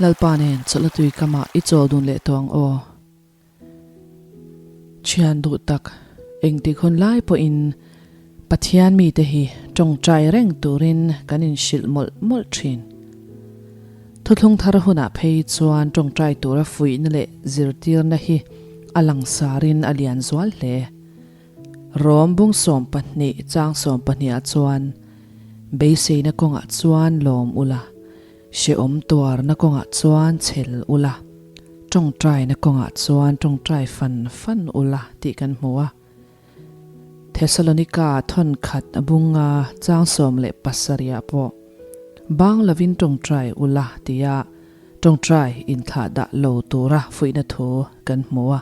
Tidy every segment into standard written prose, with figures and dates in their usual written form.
Lalpa nen chawlh a tui kamah i chawl dun leh tawh ang aw. Thian duh tak, engtik hun lai pawhin Pathian mite hi tawngtai reng turin kan inhrilh mawlh mawlh thin. Thuthlung thar hunah phei chuan tawngtai tura fuihna leh zirtirna hi a langsarin a lian zual hle. Rom bung 12 chang 12 ah chuan, Beiseina kawngah chuan lawm ula, hrehawm tuarna kawngah chuan chhel ula, tawngtaina kawngah chuan tawngtai fan fan ula tih kan hmu a. Thesalonika thawnkhat bunga chang 17 ah pawh, Bang lovin tawngtai ula tia tawngtai inthlahdah lo tura fuihna thu kan hmu a.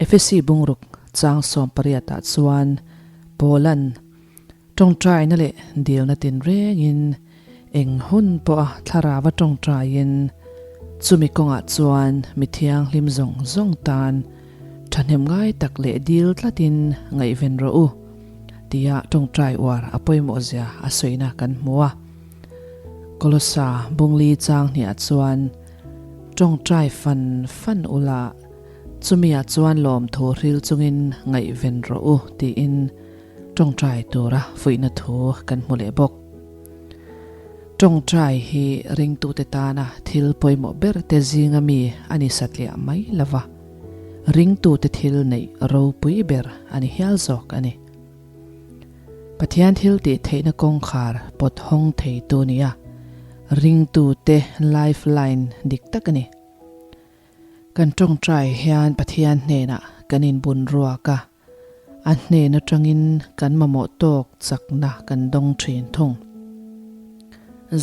Efesi bungruk chang 18 ah chuan Paula'n tawngtaina leh dilna tinrengin eng hun pawha thlarava tawngtaiin chumi kawngah chuan mi thianghlim zawng zawng tan thahnem ngai tak leh dil tlatin ngaihven rawh u tia tawngtai uar a pawimawhzia a sawina kan hmu a. Kolosa bungli chang hniah chuan tawngtai fan fan ula, Chumi ah chuan lawmthu hril chungin ngaihven rawh u tiin tawngtai tura fuihna thu kan hmu leh bawk. Tawngtai hi ringtute tana thil pawimawh ber te zinga mi a ni satliah mai lova, ringtute thil neih ropui ber a ni hial zawk a ni. Pathian thil tih theihna kawngkhar pawt hawng theitu nia ringtute lifeline dik tak a ni. Kan tawngtai hian Pathian hnenah kan inbun ruak a, a hnen atangin kan mamawh tawk chakna kan dawng thin thung.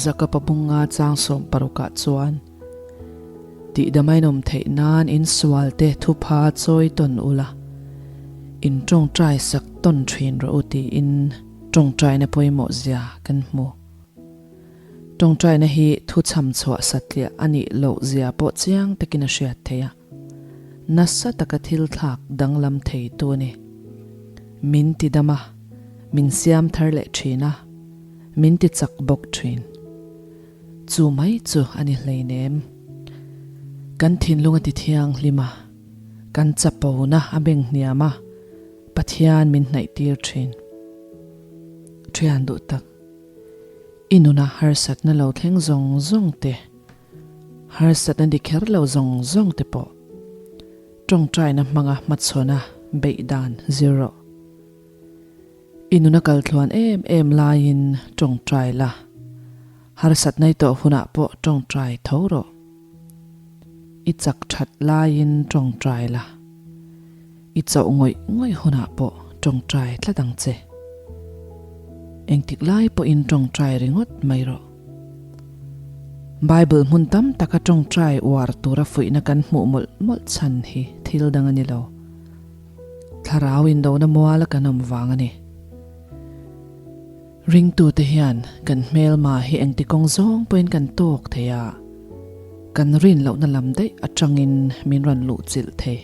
Jakob-a bunga chang 60 ah chuan, Tihdamain awm theih nan in sualte thupha chawi tawn ula, in tawngtai sak tawn thin rawh u tiin tawngtaina pawimawh zia kan hmu. Tawngtaina hi thu chham chhuah satliah a nih loh zia pawh chiang takin a hriat theih a. Nasa taka thil thlak danglam thei tu a ni. Min ti dam a, min siam thar leh thin a, min ti chak bawk thin. Chu mai chu a ni hleinem. Kan thinlung a ti thianghlim a, kan chapona a beng hniam a, Pathian min hnaih tir thin. Thian duh tak. I nuna harsatna lo thleng zawng zawng te, harsatna di kher lo zawng zawng te pawh tawngtaina hmanga hmachhawna beih dan zir rawh. I nuna kaltluan em em laiin tawngtai la, harsatna i tawh hunah pawh tawngtai tho rawh. I chak that laiin tawngtai la. I chauh ngawih ngawih hunah pawh tawngtai tlat ang che. Engtik lai pawhin tawngtai ringawt mai rawh. Bible hmun tam taka tawngtai uar tura fuihna kan hmuh mawlh mawlh chhan hi thil dang a ni lo. Thlarau indona muala kan awm vang a ni. Ringtute hian kan hmelma hi engti kawng zawng pawhin kan tawk thei a, kan rin lohna lam daih atangin min rawn luhchilh thei.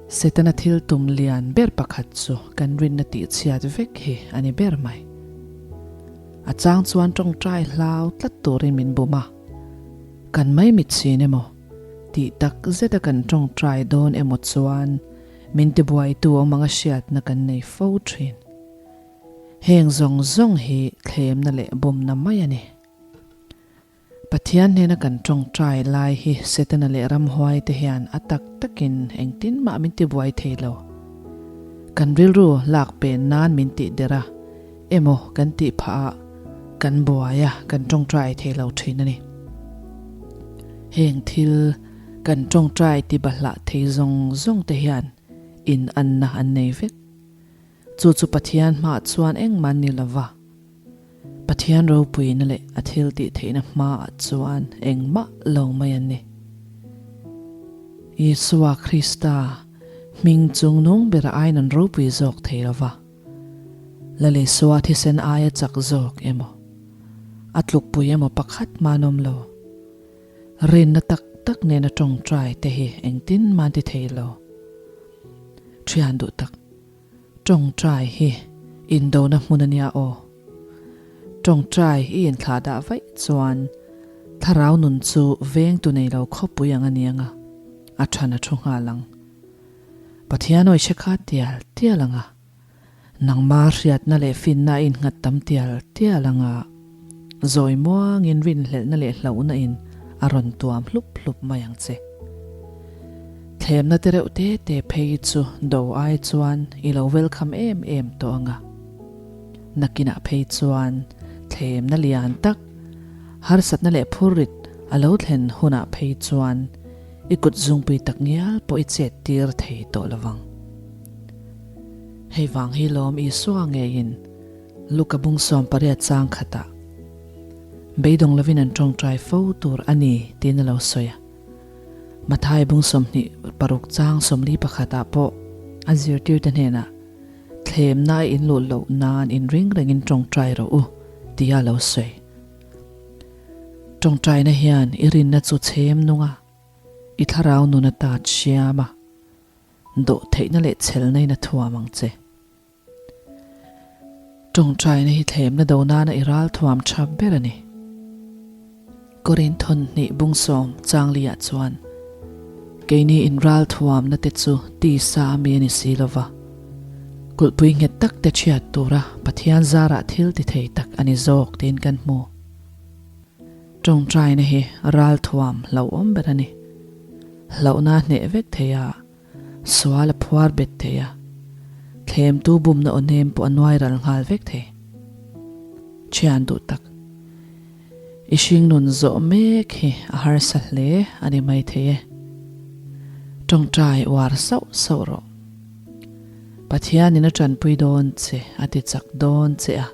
Setana thil tum lian ber pakhat chu kan rinna tihchhiat vek hi a ni ber mai. A chang chuan tawngtai hlau tlat turin min bum a, kan mai mit chin emaw, tih tak zeta kan tawngtai dawn emaw chuan min tibuaitu awm anga hriatna kan nei fo thin. Heng zawng zawng hi thlemna leh bumna mai a ni. Pathian hnena kan tawngtai lai hi Setana leh ramhuai te hian a tak takin engtin mah min tibuai thei lo. Kan rilru lak pen nan min tih der a, emaw kan tih phah a, kan buai a, kan tawngtai thei lo thin a ni. Heng thil kan tawngtai ti bahlah thei zawng zawng te hian in anna an nei vek. Chu chu Pathian hmaah chuan engmah an ni lo va. Pathian ropuina leh a thil tih theihna hmaah chuan engmah lo mai an ni. Isua Krista hming chung nung bera aiin an ropui zawk thei lo va. Lal Isua thisen aia chak zawk emaw, a tlukpui emaw pakhat mah an awm lo. Rinna tak tak nena tawngtai te hi engtin mah an ti thei lo. Thian duh tak. Tawngtai hi indona hmun a nia aw. Tawngtai i inthlah dah vaih chuan Thlarau nun chu vengtu nei lo khawpui ang a ni ang a, a than a thu nghal ang. Pathian awi hre kha tial tial ang a, nangma hriatna leh finna a innghat tam tial tial ang a, zawi muangin rinhlelhna leh hlauhna in a rawn tuam hlup hlup mai ang che. Thlemna te reuh te te phei chu do ai chuan i lo welcome em em tawh ang a. Nakinah phei chuan thlemna lian tak, harsatna leh phurrit a lo thlen hunah phei chuan i kut zungpui tak ngial pawh i chet tir thei tawh lo vang. Hei vang hi lawm Isua ngeiin Luka bung 18 chang khatah, Beidawng lovin an tawngtai fo tur a ni tiin a lo sawi a. Mathai bung 26 chang 41 ah pawh a zirtirte hnenah, Thlemna a inluh loh nan inring rengin tawngtai rawh u tia a lo sawi. Tawngtaina hian i rinna chu chhem nung a, i thlarau nun ata siam a, dawh theihna leh chhelna in a thuam ang che. Tawngtaina hi thlemna do nana i ral thuam tha ber a ni. Korinthon hnih bung sawm changli ah chuan, Keini in ral thuamna te chu tisa a mi a ni si lova, kulhpui nghet tak te chhiat tura Pathian zarah thil ti thei tak a ni zawk tiin kan hmu. Tawngtaina hi ral thuam hlauhawm ber a ni. Hlauhna a hneh vek thei a. Sual a phuar bet thei a, thlemtu bumna aw nem pawh a nuai ral nghal vek thei. Thian duh tak, i hringnun zawh mek hi a harsa hle a ni mai thei e. Tawngtai uar sauh sauh rawh. Pathianin a tanpui dawn che, a ti chak dawn che a,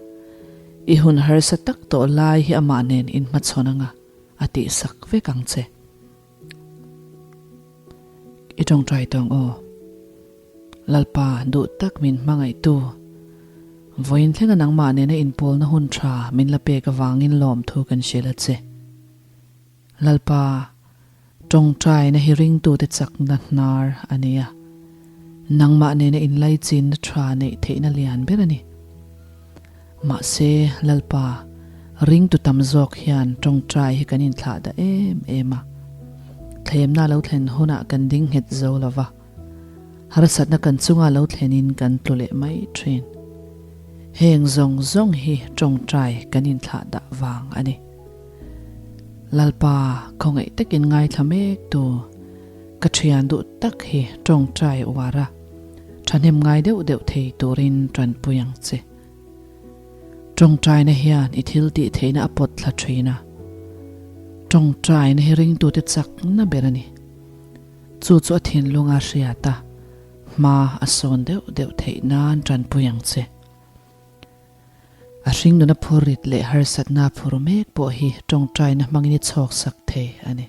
i hun harsa tak tawh lai hi amah nen inhmachhawn anga a tihsak vek ang che. I tawngtai tawng aw. Lalpa duh tak min hmangaihtu. Vawiin thlenga nangmah nena inpawlna hun tha min la pek avangin lawmthu kan hrilh a che. Lalpa, tawngtaina hi ringtute chakna hnar a ni a. Nangmah nena inlaichinna tha neih theihna lian ber a ni. Mahse, Lalpa, ringtu tam zawk hian tawngtai hi kan inthlah dah em em a. Thlemna lo thlen hunah kan ding nghet zo lo va, harsatna kan chunga lo thlenin kan tlu leh mai thin. Heng zawng zawng hi tawngtai kan inthlah dah vang a ni. Lalpa, khawngaih takin ngaithla mek tu, ka thian duh tak hi tawngtai uar a. Thahnem ngai deuh deuh thei turin tanpui ang che. Tawngtaina hian i thil tih theihna a pawt thla thin a. Tawngtaina hi ringtute chakna ber a ni. Chu chu a thinlunga hriat a, hma a sawn deuh deuh theih nan tanpui ang che. A hringnuna phurrit leh harsatna phur mek pawh hi tawngtaina hmangin i chhawksak thei a ni.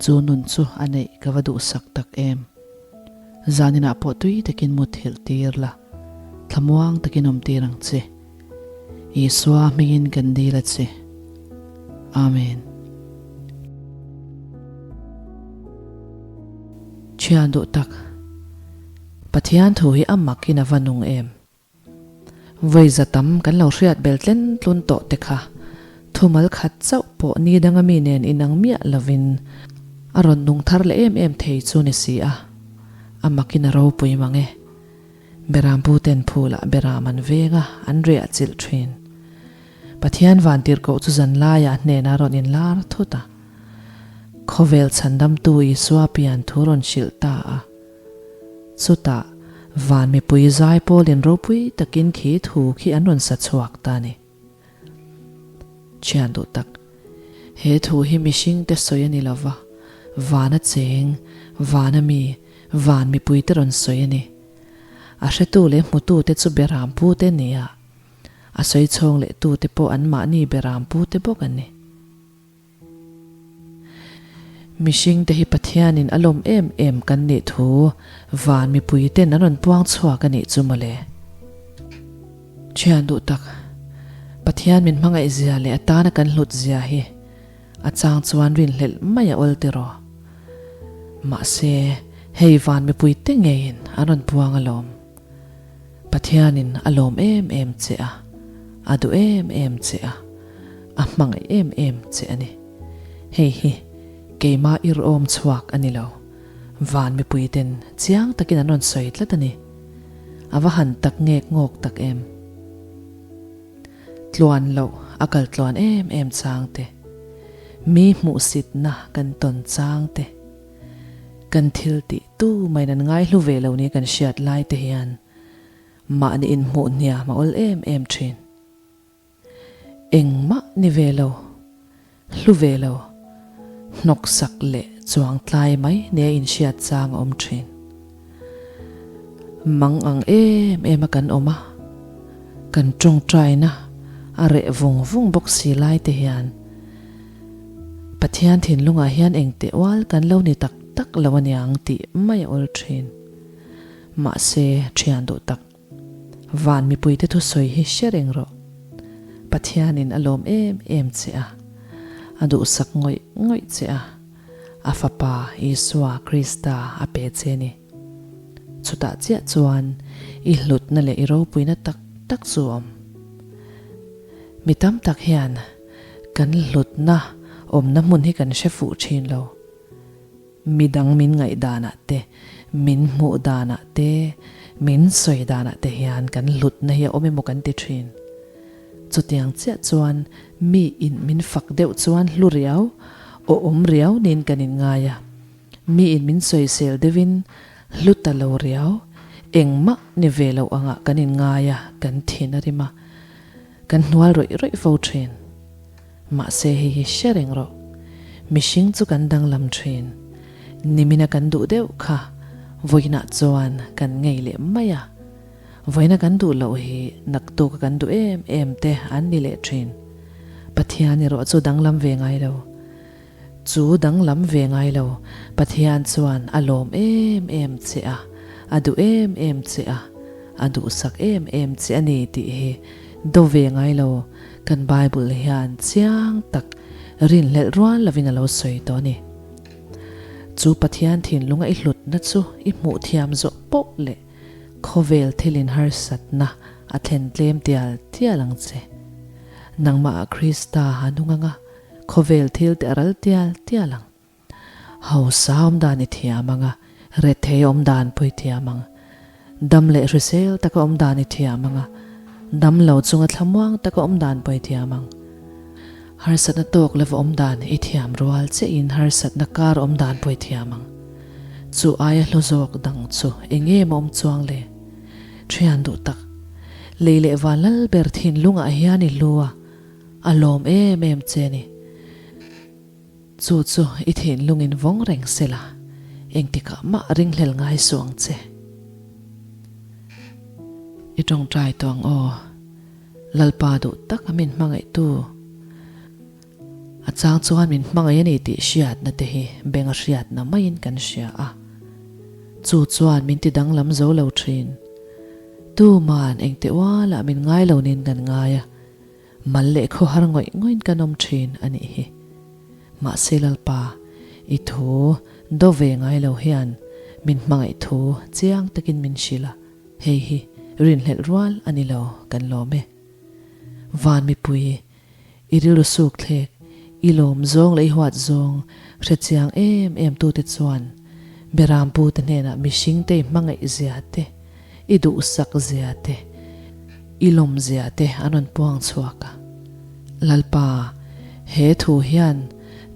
Chu nun chu a neih ka va duhsak tak em. Zaninah pawh tui takin muthilh tir la, thlamuang takin awm tir ang che. Isua hmingin kan dil a che. Amen. Thian duh tak, Pathian thu hi a makin a va nung em. Vawi za tam kan lo hriat bel tlen tlun tawh te kha thumal khat chauh pawh ni danga mi nen inang miah lovin a rawn nung thar leh em em thei chu ni si a, a makin a ropui mang e. Berampu ten phulah beram an veng a, an riah chilh thin. Pathian vantirhkoh chu zan laiah hnenah rawn inlar thut a, khawvel chhandamtu Isua pian thu rawn hrilh ta a. Chutah, van mipui zai pawlin ropui takin khi thu khi an rawn sa chhuak ta a ni. Thian duh tak, he thu hi mihringte sawi a ni lo va, vana cheng, vana mi, van mipuite rawn sawi a ni. A hretu leh hmutute chu beram pute a ni a, a sawi chhawng lehtute pawh anmahni beram pute bawk an ni. Mihringte hi Pathianin a lawm em em kan nih thu van mipuiten an rawn puang chhuak a nih chu mawle. Thian duh tak, Pathian min hmangaih zia leh a tana kan hlut zia hi a chang chuan rinhlelh mai a awl tiraw. Mahse, hei van mipuite ngeiin an rawn puang alawm. Pathianin a lawm em em che a, a duh em em che a, a hmangaih em em che a ni. Hei hi keima irhawm chhuak a ni lo. Van mipuiten chiang takin an rawn sawi tlat a ni. A va han tak ngek ngawk tak em. Tluan loh a kal tluan em em chang te, mi hmuhsitna kan tawn chang te, kan thil tih tu maiin an ngaihlu ve lo ni kan hriat lai te hian mahni inhmuh hniam a awl em em thin. Engmah ni ve lo, hlu ve lo, hnawksak leh chuang tlai mai nia inhriat chang a awm thin. Mang ang em em a kan awm a, kan tawngtaina a reh vung vung bawk si lai te hian Pathian thinlungah hian engteh ual kan lo ni tak tak lo aniang tih mai a awl thin. Mahse, thian duh tak. Van mipuite thusawi hi hre reng rawh. Pathianin a lawm em em che a, a duhsak ngawih ngawih che a, a Fapa Isua Krista a pe che ni. Chutah chiah chuan i hlutna leh i ropuina tak tak chu a awm. Mi tam tak hian kan hlutna awmna hmun hi kan hre fuh thin lo. Midang min ngaih danah te, min hmuh danah te, min sawi danah te hian kan hlutna hi a awm emaw kan ti thin. Chutiang chiah chuan mi in min fak deuh chuan hlu riau, awhawm riau niin kan inngai a. Mi in min sawisel deuhin hlu ta lo riau, engmah ni ve loh angah kan inngai a, kan thin a rim a, kan hnual rawih rawih fo thin. Mahse hei hi hre reng rawh. Mihring chu kan danglam thin. Nimina kan duh deuh kha vawiinah chuan kan ngei leh mai a. Vawiina kan duh loh hi naktuka kan duh em em te an ni leh thin. Pathian erawh chu danglam ve ngai lo. Chu danglam ve ngai lo. Pathian chuan a lawm em em che a, a duh em em che a, a duhsak em em che a ni tih hi do ve ngai lo. Kan Bible hian chiang tak rinhlelh rual lovin a lo sawi tawh a ni. Chu Pathian thinlunga i hlutna chu i hmuh thiam zawh poh leh khawvel thilin harsatna a thlen tlem tial tial ang che. Nangmahah Krista a nung anga khawvel thil te a ral tial tial ang. Hausa awm dan i thiam ang a, rethei awm dan pawh i thiam ang. Dam leh hrisel taka awm dan i thiam ang a, dam lo chunga thlamuang taka awm dan pawh i thiam ang. Harsatna tawk lova awm dan i thiam rual chiahin harsatna kar awm dan pawh i thiam ang. Chu aia hlu zawk dang chu eng nge maw awm chuang le? Thian duh tak, lei leh van lal ber thinlungah hian i hlu a, a lawm em em che ni. Chu chu i thinlungin vawng reng se la, engtikah mah ringhlel ngai suh ang che. I tawngtai tawh ang aw, Lalpa duh tak a min hmangaihtu. A chang chuan min hmangaih a ni tih hriatna te hi beng a hriatna maiin kan hria a. Chu chuan min ti danglam zo lo thin. Tuman engte ualah min ngai lo niin kan ngai a. Mal leh khawhar ngawih ngawih kan awm thin a nih hi. Mahse Lalpa, i thu do ve ngai lo hian min hmangaih thu chiang takin min hrilh a, hei hi rinhlelh rual a ni lo kan lawm e. Van mipui, i rilru suk thlek, i lawm zawng leh i huat zawng hre chiang em em tute chuan Berampute hnenah mihringte i hmangaih zia te, I duhsak zia te, i lawm zia te an rawn puang chhuak a. Lalpa, he thu hian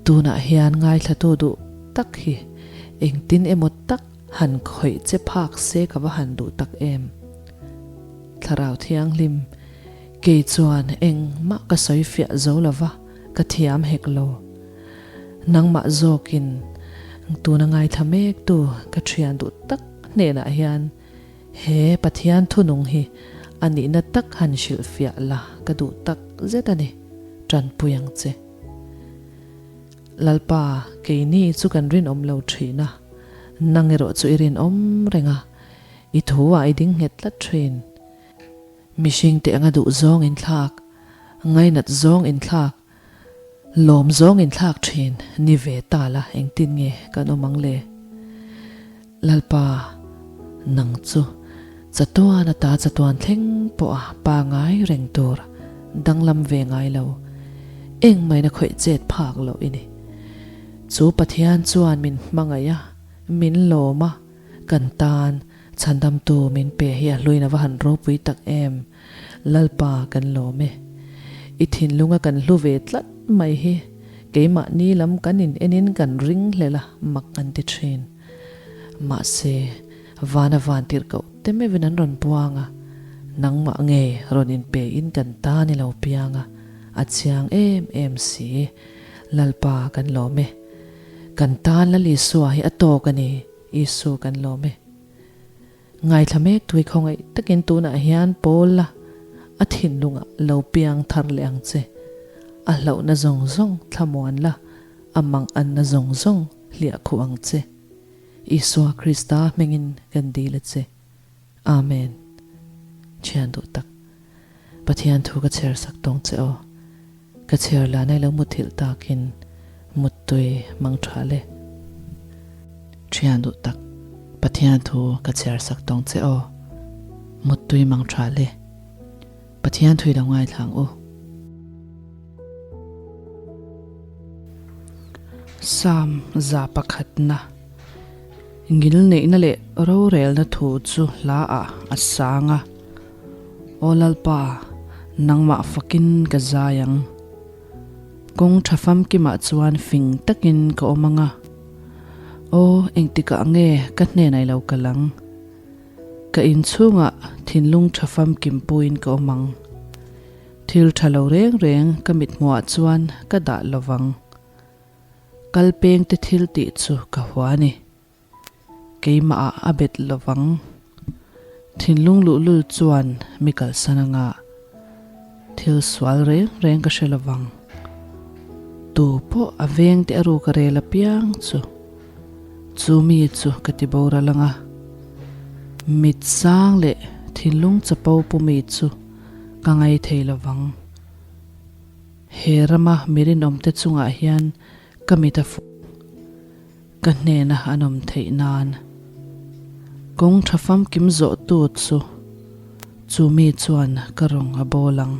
tunah hian ngaithlatu duh tak hi engtin emaw tak han khawih che phak se ka va han duh tak em. Thlarau Thianghlim, kei chuan engmah ka sawi fiah zo lova, ka thiam hek lo. Nangmah zawkin tuna ngaithla mektu ka thian duh tak hnenah hian he Pathian thunung hi a nihna tak han hrilhfiah la ka duh tak zet a ni, tanpui ang che. Lalpa, keini chu kan rinawm lo thin a, nang erawh chu i rinawm reng a, i thu ah i ding nghet tlat thin. Mihringte anga duh zawng inthlak, ngainat zawng inthlak, Lawm zawng in thlak thin ni ve ta la engtin nge kan awm ang le? Lalpa, nang chu chatuan ata chatuan thleng pawh a pangai reng tur danglam ve ngai lo, engmah in a khawih chet phak loh i ni. Chu Pathian chuan min hmangaih a, min lawm a, kan tan Chhandamtu min pe hi a hluin a va han ropui tak em! Lalpa kan lawm e. I thinlunga kan hlu ve tlat mai hi keimahni lam kan in enin kan ring hlel a, mak an ti thin. Mahse, vana van tirhkoh te meuhin an rawn puang a, nangmah ngei rawn inpe in kan tan i lo piang a, a chiang em em si. Lalpa kan lawm e. Kan tan Lal Isua hi a tawk a ni, Isu kan lawm e. Ngaithla mek tui khawngaih takin tunah hian pawl la, a thinlungah lo piang thar leh ang che. A hlauhna zawng zawng thlamuan la, a manganna zawng zawng hliah khuh ang che. Isua Krista hmingin kan dil a che. Amen. Thian duh tak. Pathian thu ka chhiar sak tawng che aw. Ka chhiar lan ai lo muthilh takin muttui mang tha le. Thian duh tak. Pathian thu ka chhiar sak tawng che aw. Muttui mang tha le. Pathian thui lo ngaithla ang u. Psalm 100na Ngilneihna leh rorelna thu chu hla ah a sang a, Aw Lalpa, nangmah fakin ka zai ang. Kawng tha famkimah chuan fing takin ka awm ang a, Aw, engtikah nge ka hnenah i lo kal ang? Ka inchhungah thinlung tha famkim puiin ka awm ang. Thil tha lo reng reng ka mithmuhah chuan ka dah lo vang. Kal peng te thil tih chu ka hua a ni. Keimah ah a bet lo vang. Thinlung luhlul chuan mi kalsan anga thil sual reng reng ka hre lo vang. Tu pawh a veng te a ruk a rel apiang chu chu mi chu ka ti boral anga mit sang leh thinlung chapo pu mi chu ka ngai thei lo vang. He rama mi rinawmte chungah hian ka mit a fuh, ka hnena an awm theih nan. Kawng tha famkim zawhtu chu chu mi chuan ka rawng a bawl ang.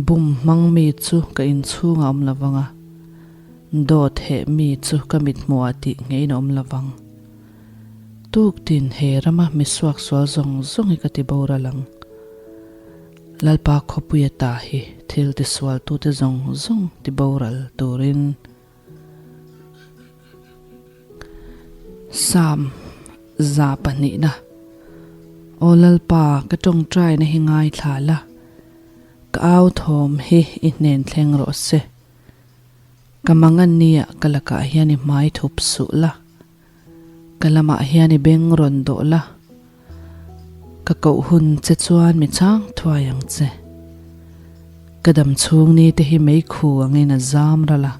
Bum hmang mi chu ka inchhungah awm lo vang a, dawt heh mi chu ka mithmuhah tih ngeiin a awm lo vang. Tuktin he rama mi suaksual zawng zawng hi ka ti boral ang. Lalpa khawpuia ta hi thil tisualtute zawng zawng ti boral turin Psalm 200na Aw Lalpa ka tawngtaina hi ngaithla la, ka au thawm hi i hnen thleng rawh se. Ka mangan nia ka lakah hian i hmai thup suh la. Ka lamah hian i beng rawn dawh la, ka koh hun che chuan mi chang thuai ang che. Ka dam chhung ni te hi meikhu angin a zam ral a,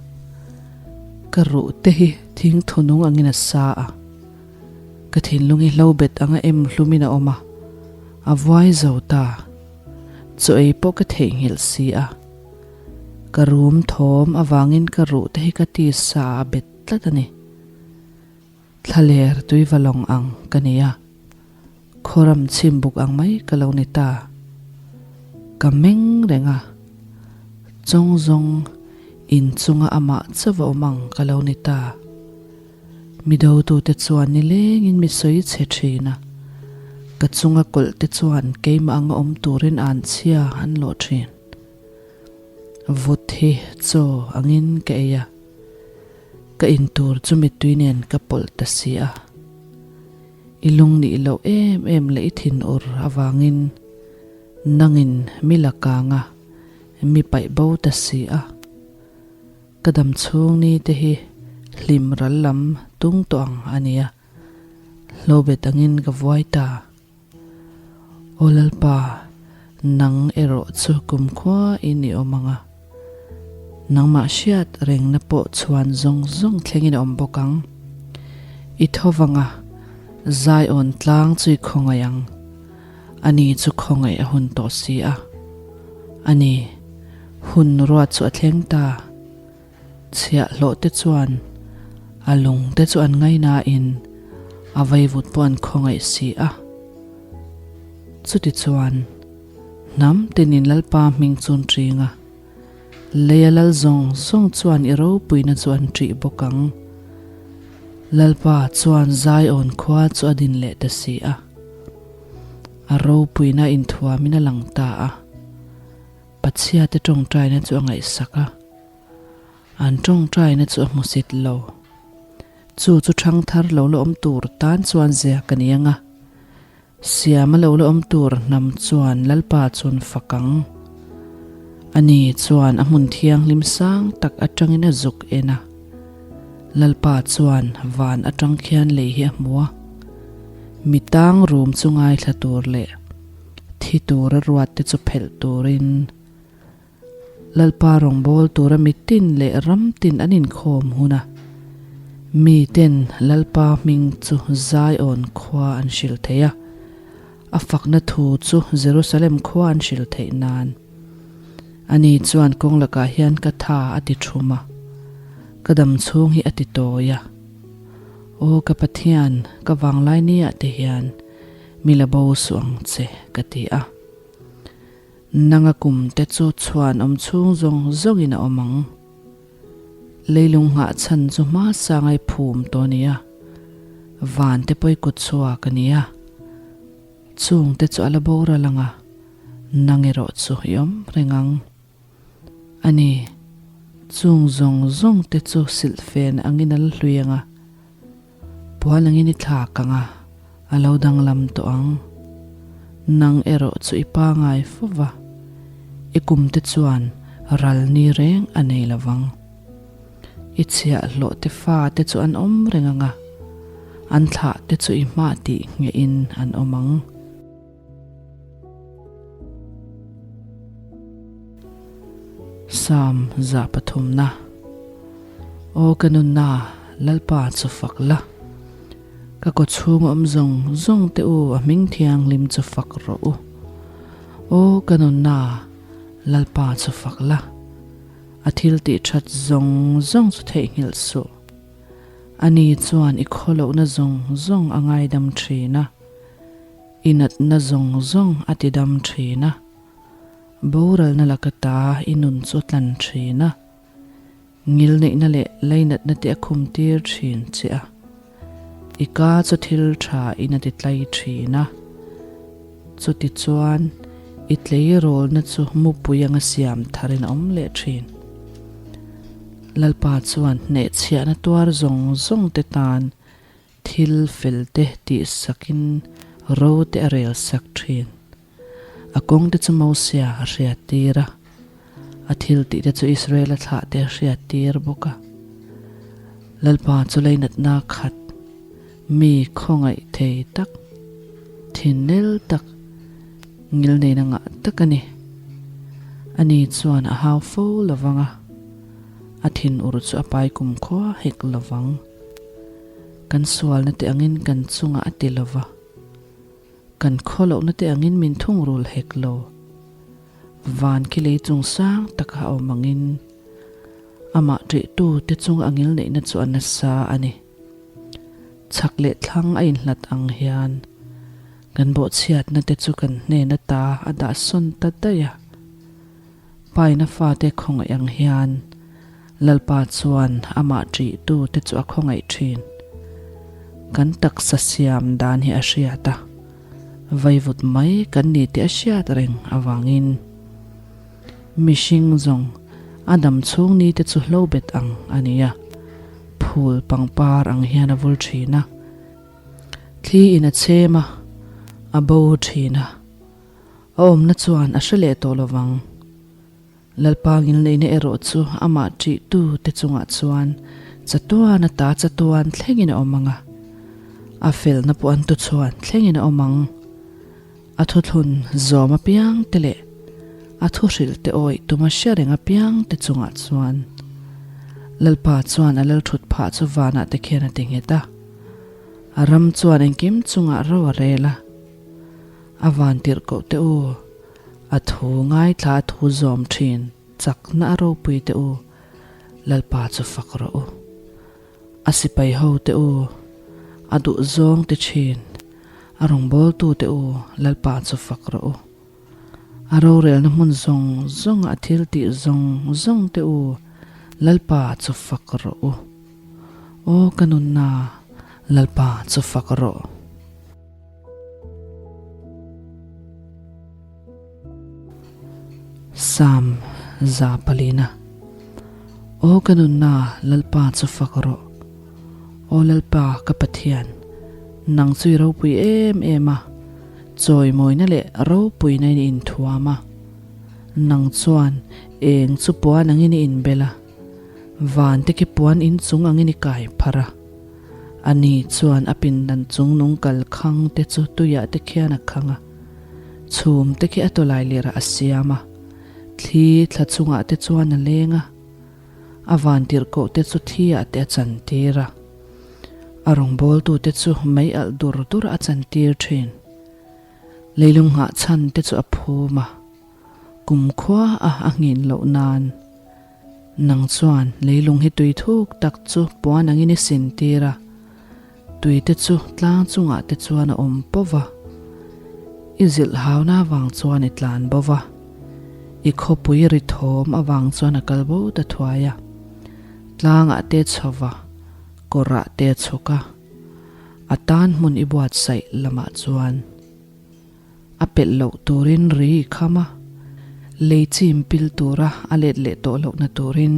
ka ruh te hi thing thunung angin a sa a. Ka thinlung hi hlo bet anga em hlumin a awm a, a vuai zo ta. Chaw ei pawh ka theihnghilh si a. Ka rum thawm avangin ka ruh te hi ka tisa a bet tlat a ni. Thlaler tuivalawng ang ka ni a, khawram chhimbuk ang mai ka lo ni ta. Ka meng reng a, chawng zawng inchunga amah chauh a awm ang ka lo ni ta. Mi dotute chuan nilengin mi sawi chhe thin a, ka chunga kawlh te chuan keimah anga awm turin anchhia an lawh thin. Vut hi chaw angin ka ei a. Ka in tur chu mittui nen ka pawlh ta si a. I lung nih loh em em leh i thinur avangin nangin mi la kang a, mi paih bo ta si a. Ka dam chhung ni te hi hlim ral lam tung tawh ang a nia. Hlobet angin ka vuai ta. Aw Lalpa, nang erawh chu kumkhua in i awm ang a, nangmah hriat rengna pawh chhuan zawng zawng thlengin a awm bawk ang. I tho vang a, Zion tlang chu i khawngaih ang, ani chu khawngaih a hun tawh si a. Ani, hun ruat chu a thleng ta. Chhiahhlawh te chuan a lung te chu an ngainain a vaivut pawh an khawngaih si a. Chutichuan, hnam tinin Lalpa hming chun ṭing a, Leia lal zawng zawng chuan i ropuina chu an ṭih bawk ang. Lalpa chuan Zion khua chu a din leh ta si a. A ropuina inthuamin a lang ta a. Pathiate ṭawngṭaina chu a ngaihsak a. An ṭawngṭaina chu a hmusit lo. Chu chu ṭhangthar lo la awm tur tan chuan zia ka ni ang a. Siama lo la awm tur hnam chuan Lalpa chuan fak ang. Ani chuan a hmun thianghlim sang tak atangin a zuk en a. Lalpa chuan van atang khian lei hi a hmu a. Mi tang rum chu ngaithla tur leh thi tura ruat te chu phelh turin Lalpa rawngbâwl tura mitin leh ramtin an inkhâwm hun a, miten Lalpa hming chu Zion khua an hrilh thei a, a fakna thu chu Jerusalem khua an hrilh theih nân. Ani chuan kawng lakah hian ka tha a ti thum a, ka dam chhûng hi a ti tawi a. Aw ka Pathian, ka vânglai niah te hian mi la bo suh ang che, ka ti a. Nanga kum te chu chhuan awm chhung zawng zawngin a awm ang. Leilung nghah chhan chu hma sangai phum tawh a ni a, van te pawi kut chhuak a ni a. Chung te chu a la boral ang a, nang erawh chu i awm reng ang. A ni, chung zawng zawng te chu silhfen angin a la hlui ang a. Puan angin i thlak ang a, a lo danglam tawh ang. Nang erawh chu i pangai fo va, i kumte chuan ral ni reng a nei lo vang. I chhiahhlawh te fa te chu an awm reng ang a, an thlah te chu i hmah tih nghehin an awm ang. Psalm 103na Aw ka nunna, Lalpa chu fak la. Ka kawchhung awm zawng zawng te u a hming thianghlim chu fak rawh u. Aw ka nunna, Lalpa chu fak la. A thil tih that zawng zawng chu theihnghilh suh. Ani chuan i khawlohna zawng zawng a ngaidam thin a. I natna zawng zawng a ti dam thin a, boralna laka ta i nun chu a tlan thin a, ngilneihna leh lainatna te a khum tir thin che a, i ka chu thil tha in a ti tlai thin a, chutichuan i tleirawlna chu mupui anga siam tharin a awm leh thin. Lalpa chuan hnehchhiahna tuar zawng zawng te tan Thil fel te tih sakin ro te a rel sak thin. A kawng te chu Mosia a hriat tir a, a thil tih te chu Israel a thlah te a hriat tir bawk a. Lalpa chu leinatna khat, mi khawngaih thei tak, thinel tak, ngilneina ngah tak a ni. Ani chuan a hau fo lovang a, a thinur chu a pai kumkhua hek lovang. Kan sualna te angin kan chungah a ti lova, kan khawlohna te angin min thungrul hek lo. Van khi lei chung sang taka a awm angin amah ṭihtu te chunga a ngilneihna chu a nasa a ni. Chhak leh thlang a inhlat ang hian kan bawhchhiatna te chu kan hnen ata a dah sawn ta daih a. Paina fate khawngaih ang hian Lalpa chuan amah ṭihtute chu a khawngaih ṭhin. Kan taksa siam dan hi a hriat a, vaivut mai kan ni tih a hriat reng avangin mihring zawng a dam chhung nite chu hlobet ang a ni a, phul pangpar ang hian a vul ṭhin a, thli in a chhem a, a bo ṭhin a. A awmna chuan a hre leh tawh lovang. Lalpa ngilneihna erawh chu amah ṭihtu te chungah chuan chatuan ata chatuan thlengin a awm ang a, a felna pawh an tuchhuan thlengin a awm ang. A thuthlun zawm apiang te leh a thuhrilh te awih tuma hre reng apiang te chungah chuan Lalpa chuan a lalṭhut phah chu vanah te khian a ti nghet a, a ram chuan engkim chungah ro a rel a. A van tirh koh teh u, a thu ngaithla a thu zawm thin chakna a ropui teh u, Lalpa chu fak rawh u. A sipai ho teh u, a duh zawng ti thin, a rawngbawltu teh u, Lalpa chu fak rawh u. A rorelna hmun zawng zawnga a thil tih zawng zawng te u, Lalpa chu fak rawh u. Aw ka nunna, Lalpa chu fak rawh. Psalm 400. Aw ka nunna, Lalpa chu fak rawh. Aw Lalpa ka Pathian, nang chu i ropui em em a, chawimawina leh ropuina in i inthuam a. Nang chuan eng chu puan angin i inbel a, van te khi puan inchung angin i kai pharh a. Ani chuan a pindan chung nung kal khang te chu tuiah te khian a khang a. Chhum te khi a tawlai lirah a siam a, thli thla chungah te chuan a leng a, a vantirhkoh te chu thi ah te a chantir a, a rawngbawltu te chu mei alh dur dur a chantir thin. Leilung nghah chhan te chu a phum a, kumkhua a a nghin loh nan. Nang chuan leilung hi tui thuk tak chu puan angin i sintir a. Tui te chu tlang chungah te chuan a awm pawh va, i zilh hauna avang chuan i tlan bo va, i khawpui ri thawm avang chuan a kal bo ta thuai a. Tlangah te chho va, kawrah te chhuk a, a tan hmun i buatsaih lamah chuan a pelh loh turin ri i kham a, lei chim pil tura a let leh tawh lohna turin.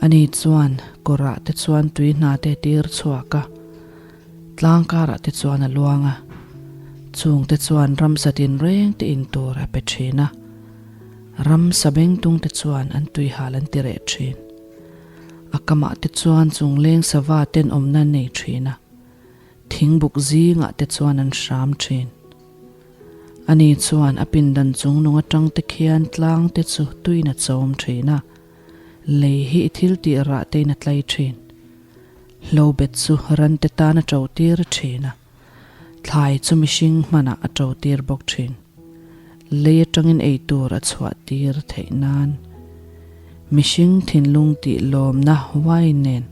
Ani chuan kawrah te chuan tui hna te tir chhuak a, tlang karah te chuan a luang a, chung te chuan ramsa tinreng te in tur a pe thin a, ramsa bengtung te chuan an tui hal an ti reh thin. A kamah te chuan chungleng sava ten awmna an nei thin a. Thingbuk zingah te chuan an hram thin. Ani chuan a pindan chung nung atang te khian tlang te chu tuin a chawm thin a, lei hi i thil tih rah tein a tlai thin. Hlobet chu ran te tan a to tir thin a, thlai chu mihring hmanah a to tir bawk thin. Lei atangin ei tur a chhuah tir theih nan mihring thinlung tih lawmna wine nen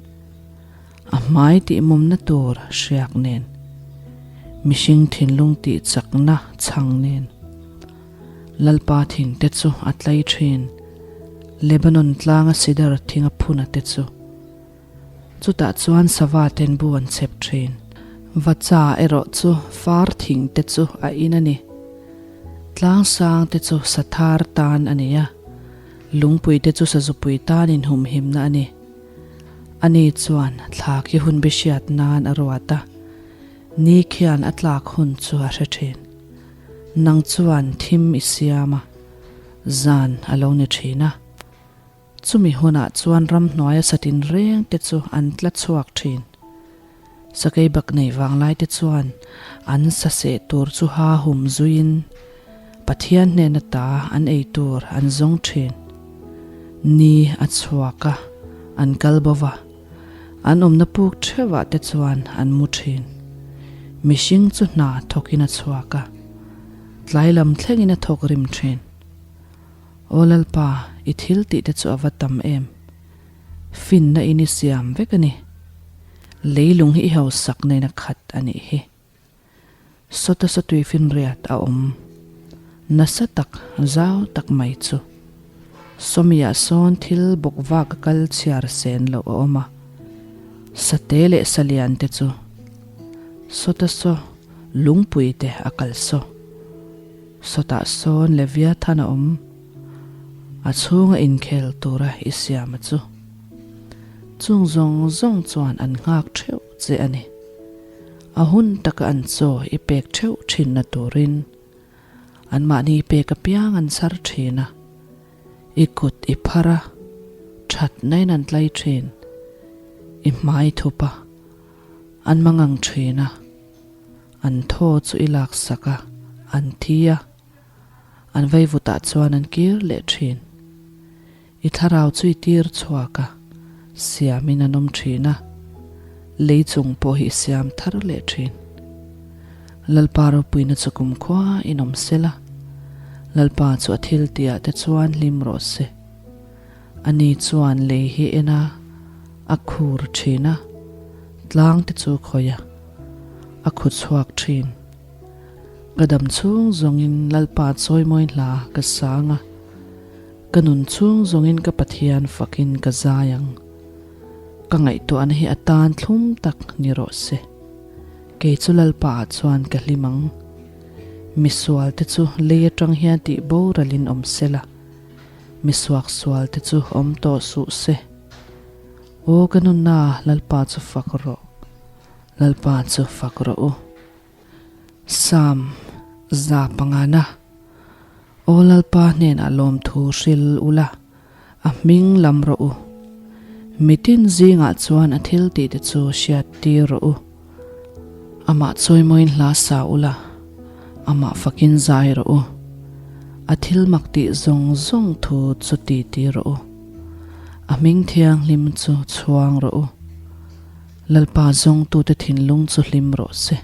A hmai tihmawmna tur hriak nen, mihring thinlung tih chakna chhang nen. Lalpa thing te chu a tlai thin, Lebanon tlanga sidar thing a phun a te chu. Chutah chuan sava ten bu an chep thin. Vacha erawh chu far thing te chu a in a ni. Tlang sang te chu sathar tan a ni a, lungpui te chu sazupui tan inhumhimna a ni. Ani chuan thla khi hun bi hriat nan a ruat a, ni khian a tlak hun chu a hre thin. Nang chuan thim i siam a, zan a lo ni thin a. Chumi hunah chuan ramhnuaia satin reng te chu an tla chhuak thin. Sakei bak nei vanglai te chuan an sa seh tur chu ha hum zuiin Pathian hnena ta an ei tur an zawng thin. Ni a chhuak a, an kal bo va, an awmna puk theuhah te chuan an mu thin. Mihring chu hna thawkin a chhuak a, tlai lam thlengin a thawk rim thin. Aw Lalpa, i thil tih te chu a va tam em! Finna in i siam vek a ni. Leilung hi i hausak nen a khat a nih hi. Sawta sawtui finriat a awm. Nasa tak, zau tak mai chu. Sawmiah sawn thil bawk vak a kal chhiar sen loh a awm a. Sate leh salian te chu. Sawta saw lungpui te a kal saw. Sawtah sawn Leviathan a awm. A chhunga inkhel tura i siam a chu. Chung zawng zawng chuan an nghak theuh che a ni. A hun taka an chaw i pek theuh thinna turin anmahni pek apiang an chhar thin a, i kut i phar a, thatnain an tlai thin, i hmai thup a, an mangang thin a, an thaw chu i laksak a, an thi a. An vaivutah chuan an kir leh thin. I thlarau chu i tir chhuak a, siamin an awm thin a, lei chung pawh hi i siam thar leh thin. Lalpa ropuina chu kumkhua in awm sel a, Lalpa chu a thil tihah te chuan hlim rawh se. Ani chuan lei hi en a, a khur thin a, tlang te chu khawih a, a khu chhuak thin. Ka dam chhung zawngin Lalpa chawimawi hla ka sang a, ka nun chhung zawngin ka Pathian fakin ka zai ang. Ka ngaihtuahna hi a tan thlum tak ni rawh se. Kei chu Lalpa ah chuan ka hlim ang. Misual te chu lei atang hian tih boralin awm sela, misuaksual te chu awm tawh suh se. Aw ka nunna Lalpa chu fak rawh, Lalpa chu fak rawh u. Psalm 500. Aw Lalpa hnenah lawmthu hril ula, a hming lam rawh u. Mitin zingah chuan a thil tih te chu hriat tir rawh u. Amah chawimawiin hla sa ula, amah fakin zai rawh u. A thil mak tih zawng zawng thu chu ti ti rawh u. A hming thianghlim chu chhuang rawh u. Lalpa zawngtute thinlung chu hlim rawh se.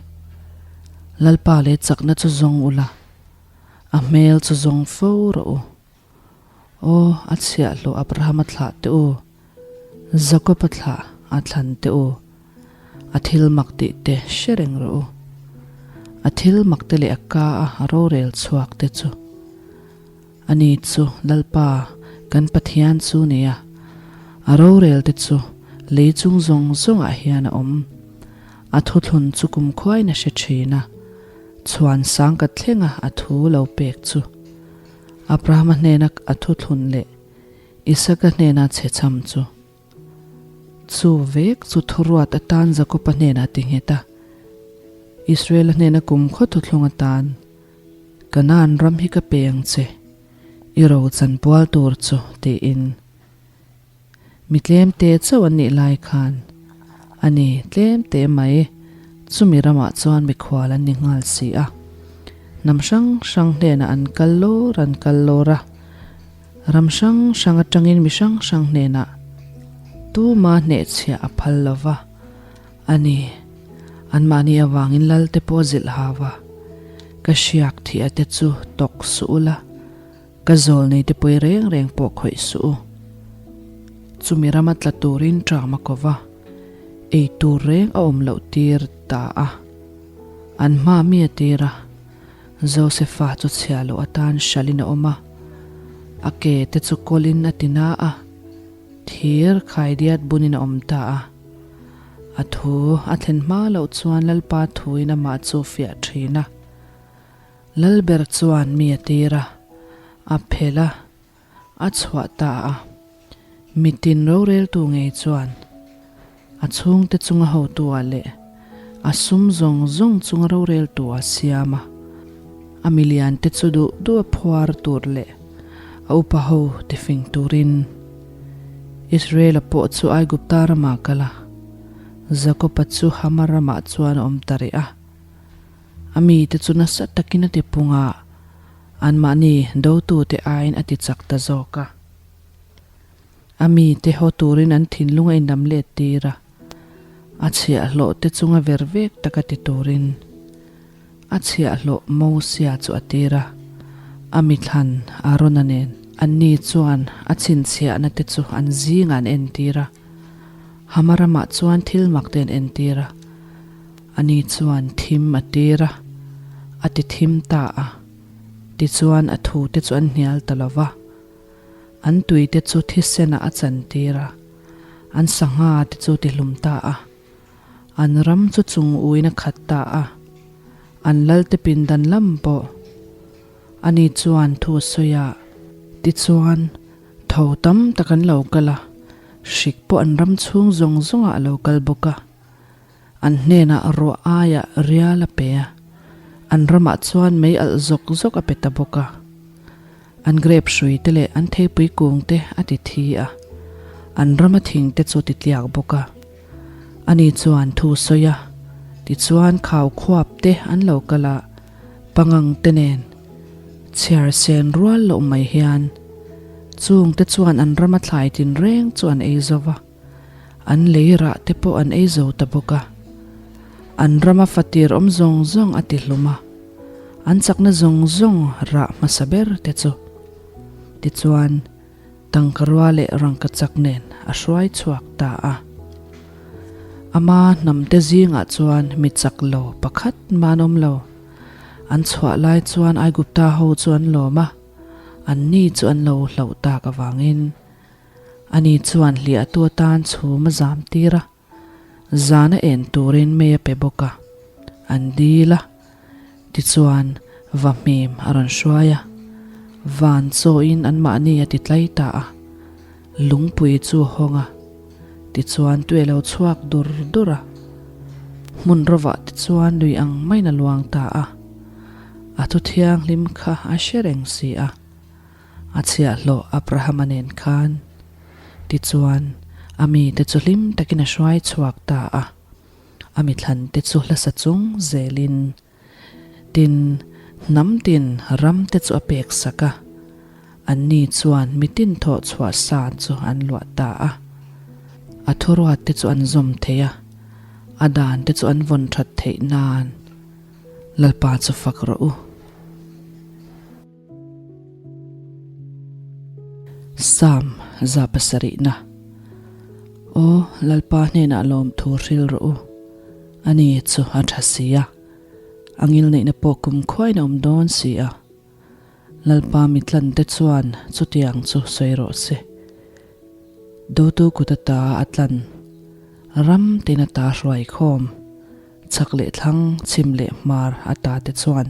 Lalpa leh chakna chu zawng ula, a hmel chu zawng fo rawh u. Aw, a chhiahhlawh Abrahama thlah teh u, Jakoba thlah a thlan teh u, a thil mak tih te hre reng rawh u. A thil mak te leh a ka a a rorel chhuak te chu. Ani chu Lalpa kan Pathian chu nia, a rorel te chu lei chung zawng zawngah hian a awm. A thuthlun chu kumkhuain a hre thin a, chhuan sang ka thlenga a thu lo pek chu. Abrahama hnena a thuthlun leh Isaka hnena chhechham chu. Chu vek chu thuruat atan Jakoba hnenah ti nghet a, Israela hnena kumkhaw thuthlung atan, Kanaan ram hi ka pe ang che, i ro chanpual tur chu, tiin. Mi tlemte chauh an nih lai khan a ni tlemte mai, chumi ramah chuan mikhual an ni nghal si a. Hnam hrang hrang hnenah an kal lawr an kal lawr a, ram hrang hrang atangin mi hrang hrang hnenah tuma hnehchhiah a phal lo va a ni. Anmahni avangin Lalte pawh zilh hau a, Ka hriak thih a te chu tawk suh ula, Ka zawl nei te pawi reng reng pawh khawih suh u. Chumi rama tla turin ṭam a ko va, ei tur reng a awm loh tir ta a. An hma mi a tir a, Josefa chu chhia loh atan hralhin a awm a, a ke te chu kawlin a ti na a, thir khaidiat bunin a awm ta a. A thu a thlen hma loh chuan Lalpa thuin amah chu fiah ṭhin a. Lalber chuan mi a tir a, a phelh a, a chhuah ta a. Mitin roreltu ngei chuan a chhungte chunga hotu-ah leh a sum zawng zawng chunga roreltu-ah siam a, a miliante chu duh duh a phuar tur leh a upa ho tifing turin. Israel-a pawh chu Aigupta ramah kal a, Jakob-a chu Hama ramah chuan a awm ta rih a. A mite chu nasa takin a ti pung a, anmahni dotute aiin a ti chak ta zawk a. A mite haw turin an thinlung a inlam let tir a, a chhiahhlawh te chunga ver vek taka ti turin a chhiahhlawh Mosia chu a tir a, a mithlan Arona nen. Anni chuan a chhinchhiahna te chu an zingah an entir a, Hama ramah chuan thil mak te an entir a. Ani chuan thim a tir a, a ti thim ta a. Tichuan a thute chu an hnial ta lo va. An tuite chu thisenah a chantir a, an sangha te chu ti hlum ta a. An ram chu chung uin a khat ta a, an lalte pindan lam pawh. Ani chuan thu a sawi a, tichuan tho tam tak an lo kal a, hrik pawh an ram chhung zawng zawngah a lo kal bawk a. An hnenah ruah aiah rial a pe a, an ramah chuan mei alh zawk zawk a pe ta bawk a. An grape hrui te leh an theipui kung te a ti thi a, an rama thing te chu ti tliak bawk a. Ani chuan thu sawi a, tichuan khau khuap te an lo kal a, pangang te nen chhiar sen rual loh mai hian chung te chuan an rama thlai tinreng chu an ei zo va. An lei rah te pawh an ei zo ta bawk a. An rama fatir awm zawng zawng a ti hlum a, an chakna zawng zawng rah hmasa ber te chu. Tichuan, tangkarua leh rangkachak nen a hruai chhuak ta a. Ama hnamte zingah chuan mi chak lo pakhat man awm lo. An chhuah lai chuan Aigupta ho chu an lawm a, anni chu an lo hlauh tak avangin ani chuan hliahtu atan chhum a zam tir a, zana en turin mei a pe bawk a, an dil a. Tichuan, va hmim a rawn hruai a, van chawiin anmahni a ti tlai ta a, lungpui chu a hawng a, tichuan tui a lo chhuak dur dur a, hmun rawvah tichuan lui ang maiin a luang ta a, a thu thianghlim kha a hre reng si a, a chhiahhlawh Abrahama nen khan. Tichuan, a mite chu hlim takin a hruai chhuak ta a. A mithlan te chu hlasa chung zelin tin hnam tin ram te chu a pek sak a, anni chuan mitin thawh chhuah sa chu an luah ta a. A thuruat te chu an zawm thei a, a dan te chu an vawn that theih nan Lalpa chu fak rawh u. Psalm 107na Aw Lalpa hnenah lawmthu hril rawh u, ani chu a tha si a, a ngilneihna pawh kum khuain a awm dawn si a. Lalpa mitlante chuan chutiang chu sawi rawh se. Dotu kut ata a tlan, ram tin ata hruai khawm, chhak leh thlang, chhim leh hmar ata te chuan.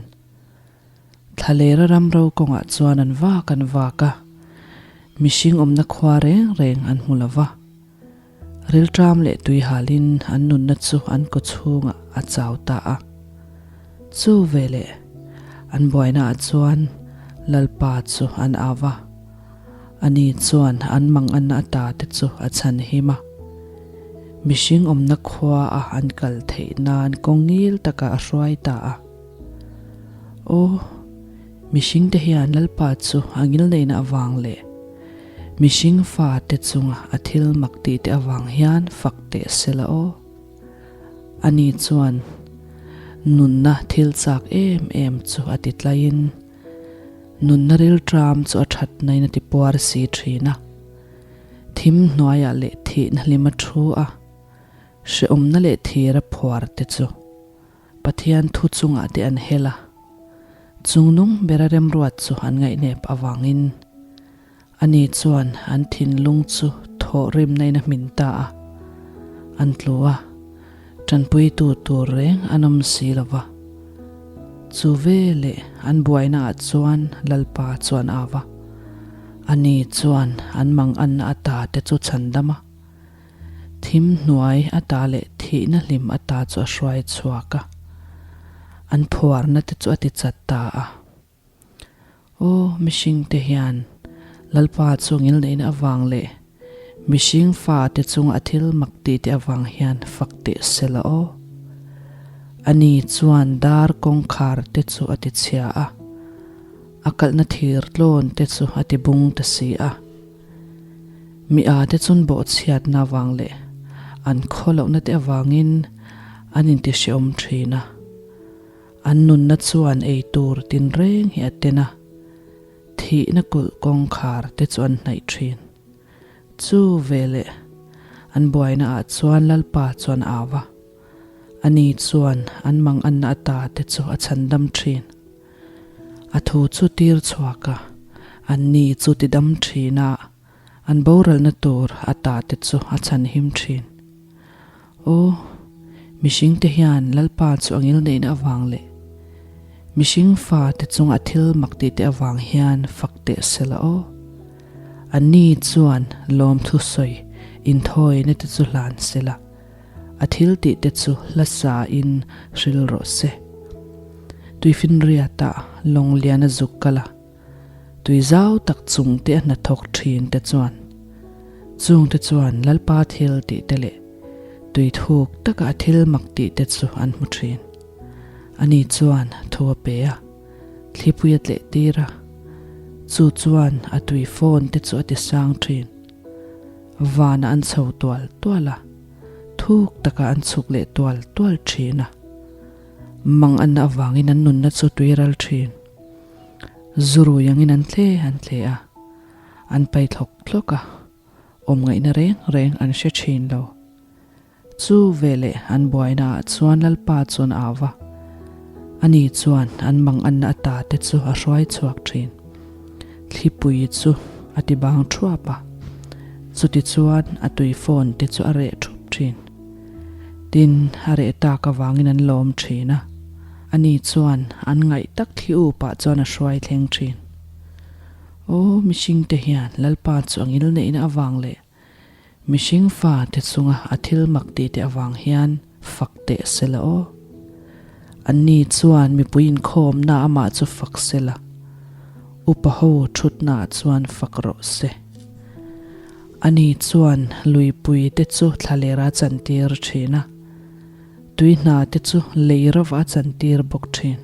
Thlalera ram ro kawngah chuan an vak an vak a, mihring awmna khua reng reng an hmu lo va. Rilṭam leh tui halin an nunna chu an kaw chhungah a chau ta a. Chu veleh an buainaah chuan Lalpa chu an au va, ani chuan an manganna ata te chu a chhan him a. Mihring awmna khua a an kal theih nan kawng ngil takah a hruai ta a. Aw, mihringte hian Lalpa chu a ngilneihna avang leh mihring fate chunga a thil mak tihte avang hian fak teh se la aw. Ani chuan nunna thil chak em em chu a ti tlaiin nunna rilṭam chu a thatnain a ti puar si ṭhin a. Thim hnuaiah leh thihna hlim a thu a, hrehawmna leh thira phuar te chu. Pathian thu chungah te an hel a, chungnung bera remruat chu an ngaihnep avangin ani chuan an thinlung chu thawhrimna in a hmin ta a, an tlu a, tanpuitu tur reng an awm si lo va. Chu veleh an buainaah chuan Lalpa chuan au va, ani chuan an manganna ata te chu chhandam a, Thim hnuai ata leh thihna hlim ata chu a hruai chhuak a, an phuarna te chu a ti chat ta a. Aw, mihringte hian Lalpa chu ngilneihna avang leh mihring fate chunga a thil mak tih te avang hian fak teh se la aw. Ani chuan dar kawngkhar te chu a ti chhia a, a kalhna thir tlawn te chu a ti bung ta si a. Mi a te chun bawhchhiatna avang leh an khaw lohna te avangin an intihreawm thin a. An nunna chuan ei tur tinreng hi a ten a, thihna kulh kawngkhar te chu an hnaih thin. Chu veleh an buaina ah chuan Lalpa chuan a au a, ani chuan an manganna ata te chu a chhandam thin. A thu chu tir chhuak a, anni chu ti dam thin a, an boralna tur a ta te chu a chhan him thin. Aw, mihring te hian Lalpa chu a ngilneihna avang leh mihring fa te chunga thil mak tih te avang hian fak teh se la aw. Anni chuan lawmthu sawi inthawina te chu hlan se la. A thil tih te chu hlasa in hril rawh se. Tuifinriat ah lawng lian a zuk kal a, tui zau tak chung te a hnathawk thin te chuan chung te chuan Lalpa thil tih te leh tui thuk taka a thil mak tih te chu an hmu thin. Ani chuan thu a pe a, thlipui a tleh tir a, chu chuan a tui fawn te chu a ti sang thin. Vanah an chho tual tual a, thuk takah an chhuk leh tual tual thin a. Mang anna avangin an nunna chu tui ral thin. Zurui angin an tle an tle a, an pai thlawk thlawk a, awm ngaihna reng reng an hre thin lo. Chu veleh an buainaah chuan Lalpa chuan a au va. Ani chuan an manganna ata te chu a hruai chhuak thin. Thlipui chu a ti bang thuap a, chutichuan a tui phone te chu a reh thup thin. Tin, a reh tak avangin an lawm thin a, ani chuan an ngaih tak thli upah chuan a hruai thleng thin. Aw, mihringte hian Lalpa chu a ngilneihna avang leh Mihring fa te chunga a thil mak tih te avang hian fak teh se la aw. Anni chuan mipui inkhawmna amah chu fak se la, upa ho thutnaah chuan fak rawh se. Ani chuan luipui te chu thlaler a chantir thin a, tui hna te chu lei rovah a chantir bawk thin.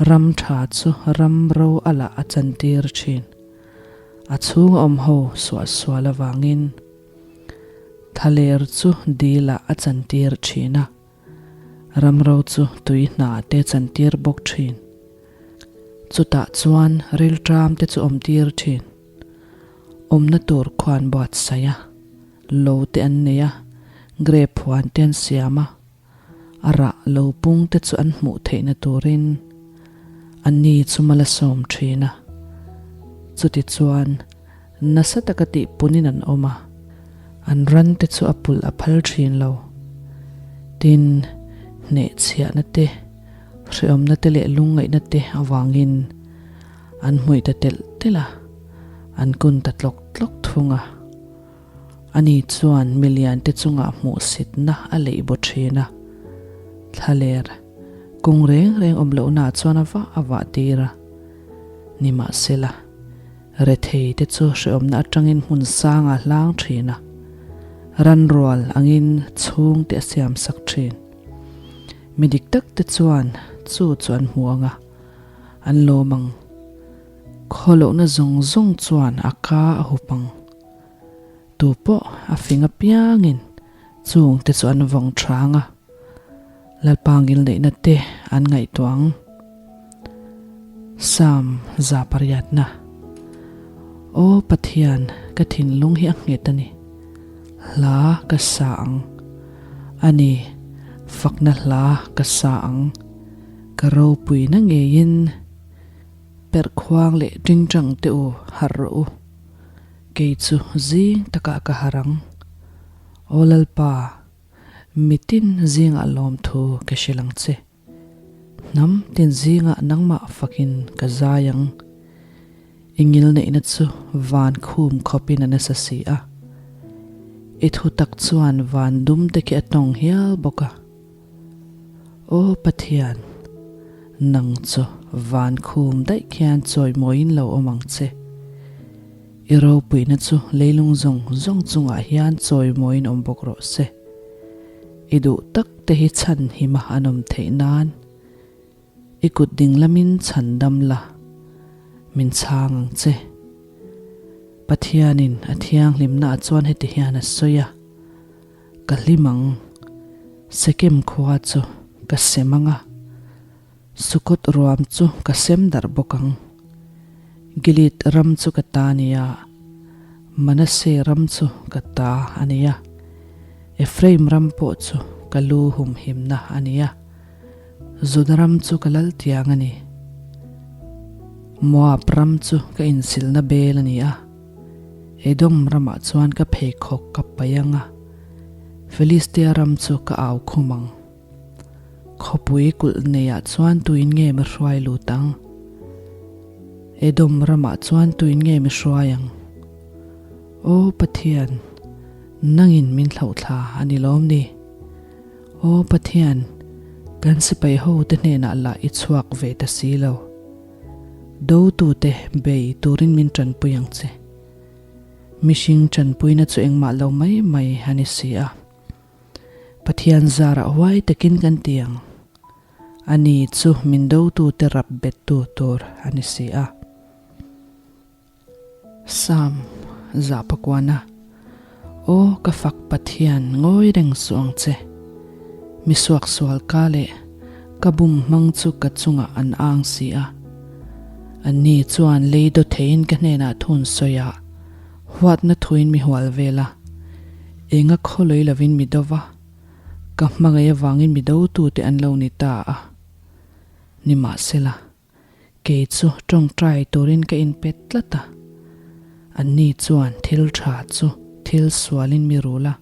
Ram tha chu ram ro a lah a chantir thin. A chhung a awm ho suah sual avangin thaler chu dil ah a chantir thin a, ramro chu tui hna te chantir bawk thin. Chutah chuan rilṭam te chu awm tir thin. Awmna tur khuan buatsaih a, lo te an nei a, grape huan te an siam a, a rah lo pung te chu an hmuh theihna turin anni chu mal a sawm thin a. Chutichuan, nasa taka tihpunin an awm a, an ran te chu a pulh a phal thin lo. Tin, hnehchhiahna te, hrehawmna te leh lungngaihna te avangin an hmuih ta telh telh a, an kun ta tlawk tlawk thung a. Ani chuan miliante chungah hmuhsitna a leih baw thin a, thlaler kung reng reng awm lohnaah chuan a vah a vah tir a. Nimahsela, rethei te chu hrehawmna atangin hmun sangah a hlang thin a, ranrual angin chhungte a siamsak thin. Mi dik tak te chuan chu chu an hmu ang a, an lawm ang. Khawlohna zawng zawng chuan a ka a hup ang. Tu pawh a fing apiangin chung te chu an vawng thang a, Lalpa ngilneihna te an ngaihtuah ang. Psalm 108. Aw Pathian, ka thinlung hi a nghet a ni. Hla ka sa ang. A ni, fakna hla ka sa ang. Ka ropuina ngeiin perhkhuang leh tingtang te u harh rawh u. Kei chu zing takah ka harh ang. Aw Lalpa, mitin zingah lawmthu ka hrilh ang che. Hnam tin zingah nangmah fakin ka zai ang. I ngilneihna chu van khum khawpin a nasa si a. I thutak chuan van dum te khi a tawng hial bawk a. Aw Pathian, nang chu van khum daih khian chawimawiin lo awm ang che. I ropuina chu leilung zawng zawng chungah hian chawimawiin awm bawk rawh se. I duh tak te hi chhan hima an awm theih nan i kut ding lamin chhan dam la, min chhang ang che. Pathianin a thianghlimnaah chuan heti hian a sawi a. Ka hlim ang. Sekem khua chu ka sem ang a, Sukot ruam chu ka sem darh bawk ang. Gilead ram chu ka ta a ni a, Manasseh ram chu ka ta a ni a, Ephraim ram pawh chu ka lu humhimna a ni a, Juda ram chu ka lal tiang a ni. Moab ram chu ka insilna bel a ni a. Edom ramah chuan ka pheikhawk ka paih ang a, Filistia ram chu ka au khum ang. Khawpui kulh neiah chuan tuin nge mi hruai lut ang? Edom ramah chuan tuin nge mi hruai ang? Aw Pathian, nangin min thlauhthla a ni lawm ni? Aw Pathian, kan sipai hote hnenah lah i chhuak ve ta si lo. Dotute bei turin min tanpui ang che. Mihring tanpuina chu engmah lo mai mai a ni si a. Pathian zarah huai takin kan ti ang. Ani chu min dotute rap bettu tur a ni si a. Psalm 109 Aw ka fak Pathian ngawi reng suh ang che. Mi suaksual ka leh ka bum hmang chu ka chungah an ang si a. Anni chuan lei daw theiin ka hnenah thun sawi a, huatna thuin mi hual vel a. Enga khawlui lovin mi do va, ka hmangaih avangin mi dotute an lo ni ta a. Nimahsela, kei chu tawngtai turin ka inpe tlat a, anni chuan thil tha chu thil sualin mi rul a,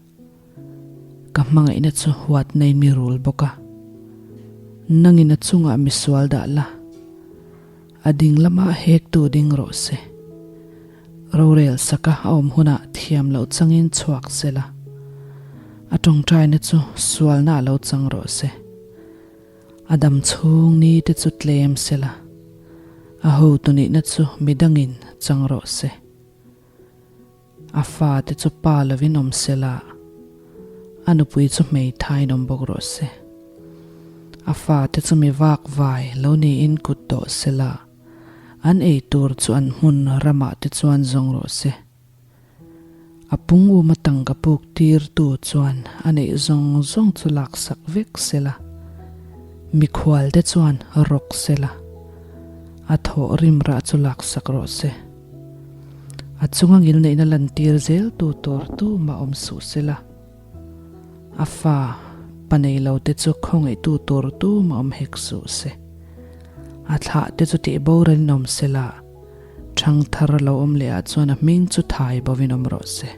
ka hmangaihna chu huatnain mi rul bawk a. Nangin a chungah mi sual dah la, a ding lamah hektu ding rawh se. Rorel saka a awm hunah thiam loh changin chhuak sela, a tawngtaina chu sualna a lo chang rawh se. A dam chhung ni te chu tlem sela, a hotu nihna chu midangin chang rawh se. A fa te chu pa lovin awm sela, a nupui chu hmeithaiin awm bawk rawh se. A fa te chu mi vak vai lo niin kut dawh sela, an ei tur chu an hmun ramah te chuan zawng rawh se. A pung uma tangka puk tirtu chuan a neih zawng zawng chu laksak vek sela, mikhual te chuan rawk sela, a thawh rim rah chu laksak rawh se. A chunga ngilneihna lantir zel tu tur tumah awm suh sela, a fa pa nei lo te chu khawngaihtu tur tumah awm hek suh se. A thlah te chu tih boralin awm sela, Thangthar lo awm leh ah chuan a hming chu thai bovin awm rawh se.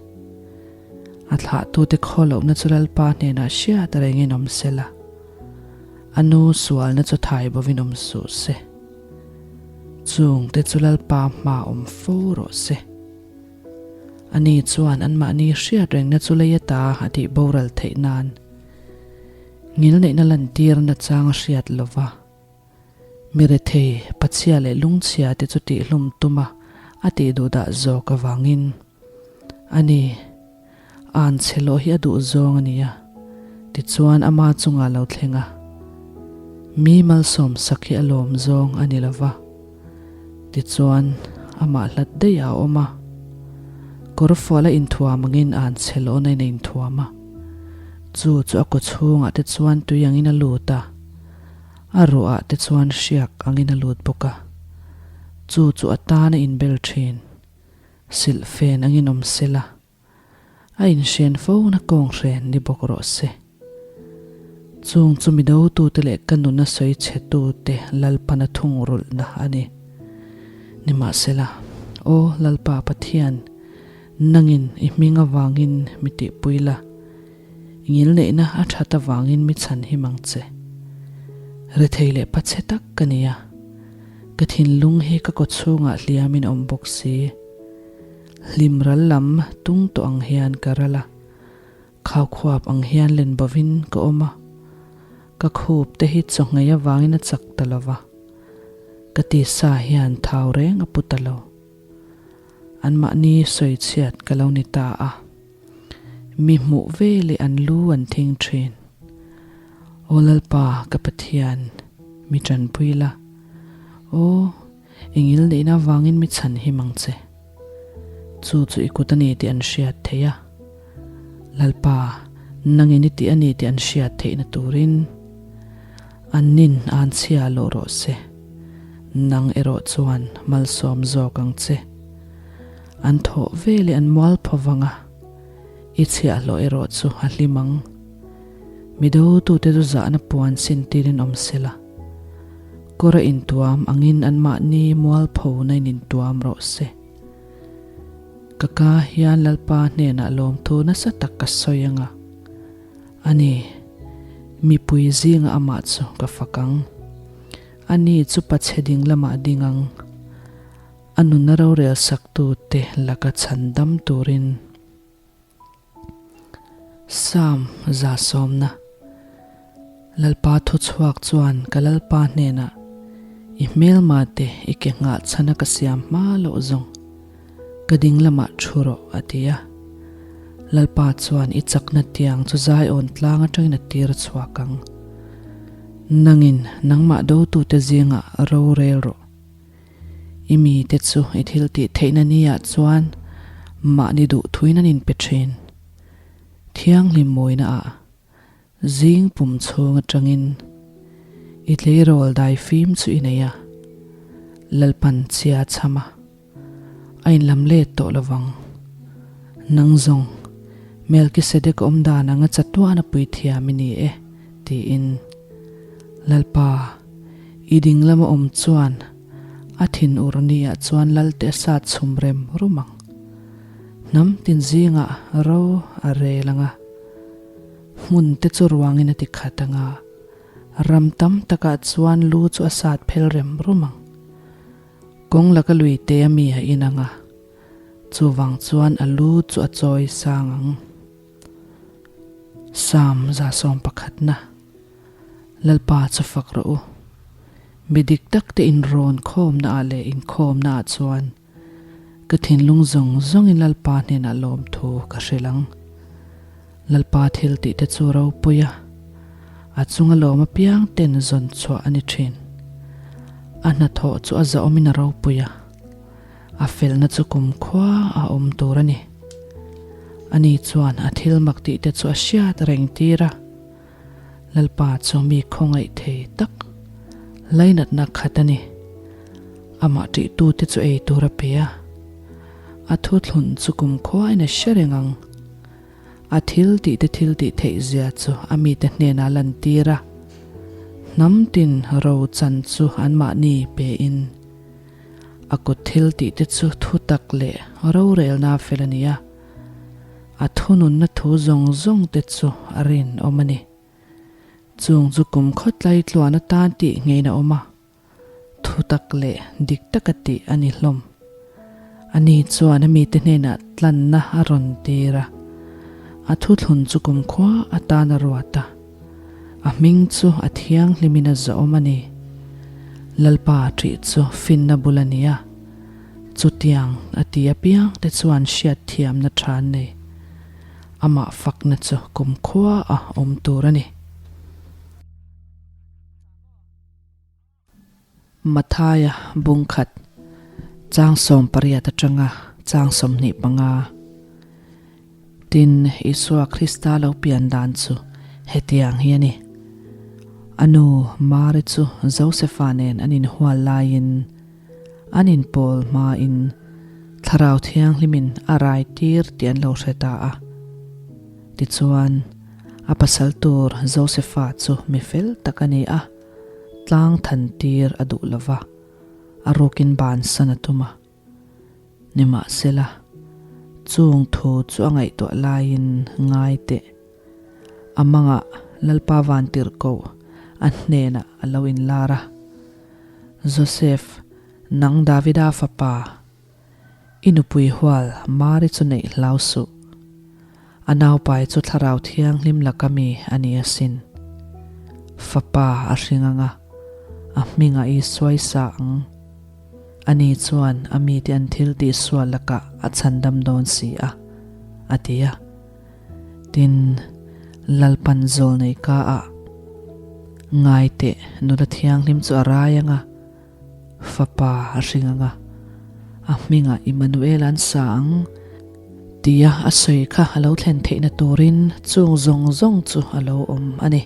A thlahtute khaw lohna chu Lalpa hnenah hriat rengin awm se la, a nu sualna chu thai bovin awm suh se. Chungte chu Lalpa hma awm fo rawh se. Ani chuan anmahni hriat rengna chu lei ata a tih boral theih nan ngilneihna lantirna chang a hriat lova. Mi rethei, pachhia leh lungchhia te chu tihhlum tuma a tih duh dah zawk avangin a ni. An chhe lawh hi a duh zawng a nia, tichuan ama chungah lo thleng a. Mi malsawm sak hi a lawm zawng a ni lova, tichuan amah hlat daih a awm a. Kawrfual a inthuam angin an chhe lawhna in a inthuam a, chu chu a kawchhungah te chuan tui angin a lut a. A ruah ah te chuan hriak angin a lut bawk a, chu chu a tan a inbel thin. Silhfen angin awm sela, a inhren fo na kawnghren ni bawk rawh se. Chung chu mi dotute leh ka nuna sawi chhe tute Lalpana thungrulhna a ni. Nimahsela, Aw Lalpa Pathian, nangin i hming avangin mi tihpui la, Ngilneihna a that avangin mi chhan him ang che. Rethei leh pachhe tak ka ni a, ka thinlung hi ka kawchhungah hliamin a awm bawk si. Hlim ral lam tung tawh ang hian ka ral a, khaukhuap ang hian len bovin ka awm a, ka khup te hi chawhngei avangin a chak ta lo va, ka tisa hian thau reng a pu ta lo. Anmahni sawichhiat ka lo ni ta a. Mi hmuh ve leh an lu an thing thin. Aw Lalpa ka Pathian, mi tanpui la. Aw, i ngilneihna avangin mi chhan him ang che. Chu chu i kut a ni tih an hriat theih a. Lalpa, nangin i tih a ni tih an hriat theihna turin an nin an chhia lawh rawh se. Nang erawh chuan malsawm zawk ang che. An thawh ve leh an mual phaw vang a, i chhiahhlawh erawh chu a hlim ang. Mi dotute chu zahna puan sin tirin awm sela, kawr a intuam angin anmahni mualpho na in intuam rawh se. Ka ka hian Lalpa hnenah lawmthu nasa tak ka sawi ang a, ani, mipui zingah amah chu ka fak ang. Ani chu pachhe ding lamah ding ang. A nunna rorel saktute laka chhan dam turin Psalm 100 Lalpa thuchhuak chuan ka Lalpa hnenah, I hmelma te i ke nghah chhana ka siam hma loh zawng, ka ding lamah thu rawh, a ti a. Lalpa chuan i chakna tiang chu Zion tlang atangin a tir chhuak ang. Nangin nangmah dotute zingah rorel rawh. I mite chu i thil tih theihna ni ah chuan mahni duh thuin an inpe thin. Thianghlim mawina ah zing pum chhung atangin i tleirawl dai fim chu i nei a, Lalpan chhia chham a, a inlam let tawh lovang. Nang zawng Melkisedek awm dan anga chatuan a puithiam i ni e, tiin Lalpa. I ding lama awm chuan a thinur ni-ah chuan Lalte a sat chhum rem rum ang. Hnam tin zingah ro a rel ang a, hmun te chu ruangin a ti khat ang a, ram tam takah chuan lu chu a sat phel rem rum ang. Kawng laka lui te a mi a in ang a, chuvang chuan a lu chu a chawi sang ang. Psalm 111. Lalpa chu fak rawh u. Mi dik tak te inrawn khawmna ah leh inkhawmna ah chuan ka thinlung zawng zawngin Lalpa hnenah lawmthu ka hrilh ang. Lalpa thil tih te chu ropui a, a chunga lawm apiang ten zawn chhuah a ni thin. A hnathawh chu a zahawmin a ropui a, a felna chu kumkhua a awm tur a ni. Ani chuan a thil mak tih te chu a hriat reng tir a. Lalpa chu mi khawngaih thei tak lainatna khat a ni. Amah ṭihtute chu ei tur a pe a, a thuthlun chu kumkhuain a hre reng ang. A thil tihte thil tih theih zia chu a mite hnenah a lantir a, hnam tin ro chan chu anmahni pein. A kut thil tihte chu thutak leh rorelna fel a ni a. A thununna thu zawng zawng te chu a rinawm a ni. Chung chu kum khawtlai tluan atan tih ngeiin a awm a, thutak leh dik taka tih a ni hlawm. Ani chuan a mite hnenah tlanna a rawn tir a, a thuthlun chu kumkhua atan a ruat a, a hming chu a thianghlimin a zawhawm a ni. Lalpa ṭih chu finna bul a ni a. Chutiang a ti apiang te chuan hriatthiamna tha an nei. Amah fakna chu kumkhua a awm tur a ni. Mathaia bungkhat chang 18 atanga chang 25. Tin, Isua Krista lo pian dan chu hetiang hi a ni. A nu Mari chu Josefa nen an inhual laiin an inpawl hmain Thlarau Thianghlimin a rai tir tih an lo hre ta a. Tichuan, a pasal tur Josefa chu mi fel tak a ni a, tlang than tir a duh lo va, a rukin bansan a tum a. Nimahsela, chung thu chu a ngaihtuah laiin ngai teh. A mangah Lalpa Vantirhkoh a hnenah a lo inlar a, Joseph, nang Davida fapa, i nupui hual Mari chu neih hlau suh. A naupai chu Thlarau Thianghlim laka mi a ni asin. Fapa a hring ang a, a hmingah i suaisa ang. Ani chuan a mite an thil tihsual lakah a chhandam dawn si a, a ti a. Tin, Lalpan zawlnei ka ah ngai teh nula thianghlim chu a rai ang a, fapa a hring ang a, a hmingah Immanuel an sa ang tia a sawi kha a lo thlen theihna turin chung zawng zawng chu a lo awm a ni.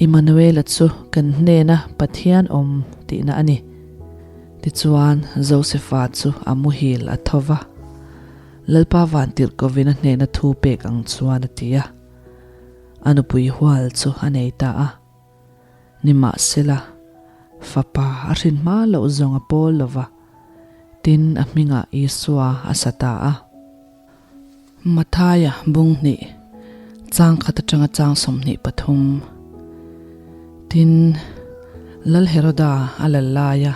Immanuela chu kan hnena Pathian awm tihna a ni. Tichuan, Josefa chu a muhil a tho va. Lalpa Vantirhkovin a hnena thu pek ang chuan a ti a. A nupui hual chu a nei ta a. Nimahsela, fapa a hrin hma loh zawng a pawl lo va, tin a hmingah Isua a sa ta a. Mathaia bung hnih, chang khat atanga chang 23. Tin, Lal Heroda a lal laia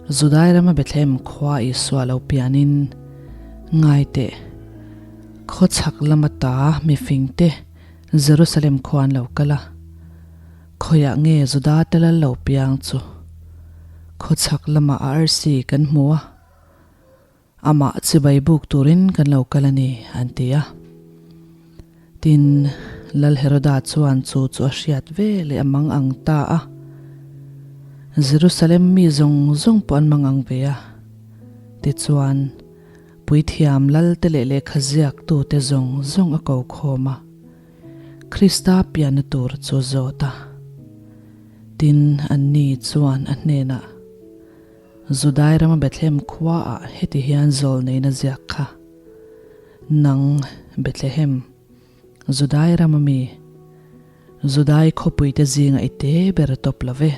Judai rama Bethlehem khua Isua lo pianin, Ngai teh, khawchhak lama ta mifingte Jerusalem khua an lo kal a, khawiah nge Juda te lal lo piang chu? Khawchhak lamah a arsi kan hmu a. Amah chibai buk turin kan lo kal a ni, an ti a. Tin, Lal Heroda chuan chu chu a hriat ve leh a mang ang ta a. Jerusalem mi zawng zawng pawh an mang ang ve a. Tichuan, puithiam Lalte leh lehkha ziaktute zawng zawng a ko khawm a, Krista pianna tur chu a zawt a. Tin, anni chuan a hnenah, Judai rama Bethlehem khuaah heti hian zawlneina ziak kha, Nang, Bethlehem, Judai rama mi, Judai khawpuite zinga i te ber a tawp lo ve.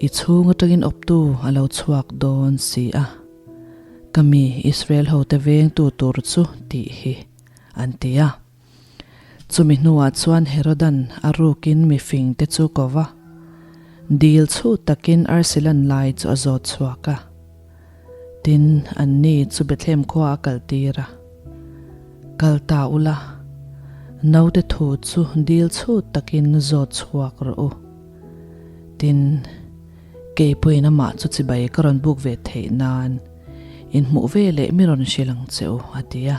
I chhung atangin awptu a lo chhuak dawn si a, ka mi Israel hote vengtu tur chu tih hi, an ti a. Chumi hnuah chuan Herodan a rukin mifingte chu ko va, dil chhut takin arsilan lai chu a zawt chhuak a. Tin, anni chu Bethlehem khua a kaltir a. Kal ta ula, naute thu chu dil chhut takin zawt chhuak rawh u. Tin, kei pawhin amah chu chibai ka rawn buk ve theih nan inhmuh ve leh mi rawn hrilh ang che u, a ti a.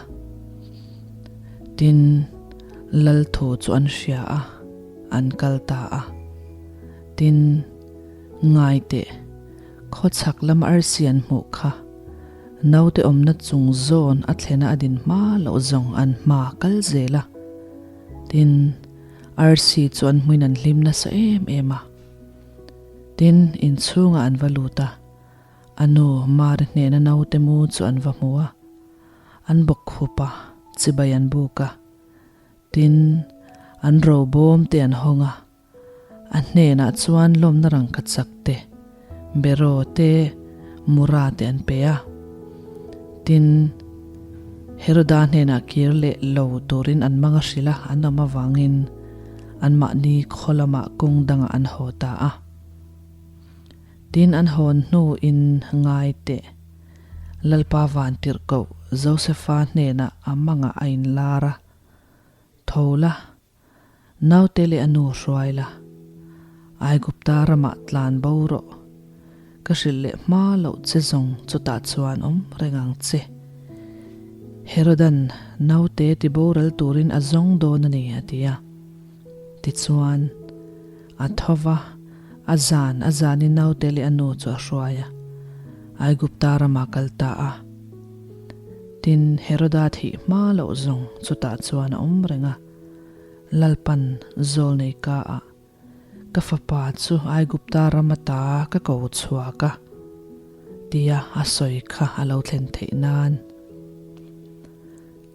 Tin, lal thu chu an hria a, an kal ta a. Tin, ngai teh, khawchhak lam arsi an hmuh kha, naute awmna chung zawn a thlena a din hma loh zawng an hma kal zel a. Tin, arsi chu an hmuin an hlim nasa em em a. Tin, inchhungah an va lut a, a nu Mari hnena naute mu chu an va hmu a, an bawk khup a, chibai an buk a. Tin, an robawm te an hawng a, a hnenah chuan lawmna rangkachak te, beraw te, mura te an pe a. Tin, Heroda hnenah kir leh lo turin an mang a hrilh a, an awm avangin anmahni khaw lamah kawng dangah an haw ta a. Tin, an hawn hnuin ngai teh Lalpa Vantirhkoh Josefa hnenah a mangah a inlar a, Tho la, Naute leh a nu hruai la, Aigupta ramah tlan bo rawh. Ka hrilh leh hma loh che zawng chutah chuan awm reng ang che. Herodan naute ti boral turin a zawng dawn a ni, a ti a. Tichuan, a tho va, a zan a zanin naute leh a nu chu a hruai a, Aigupta ramah kal ta a. Tin, Heroda thih hma loh zawng chutah chuan a awm reng a. Lalpan zawlnei ka ah ka fapa chu Aigupta ram ata ka ko chhuak a, tia a sawi kha a lo thlen theih nan.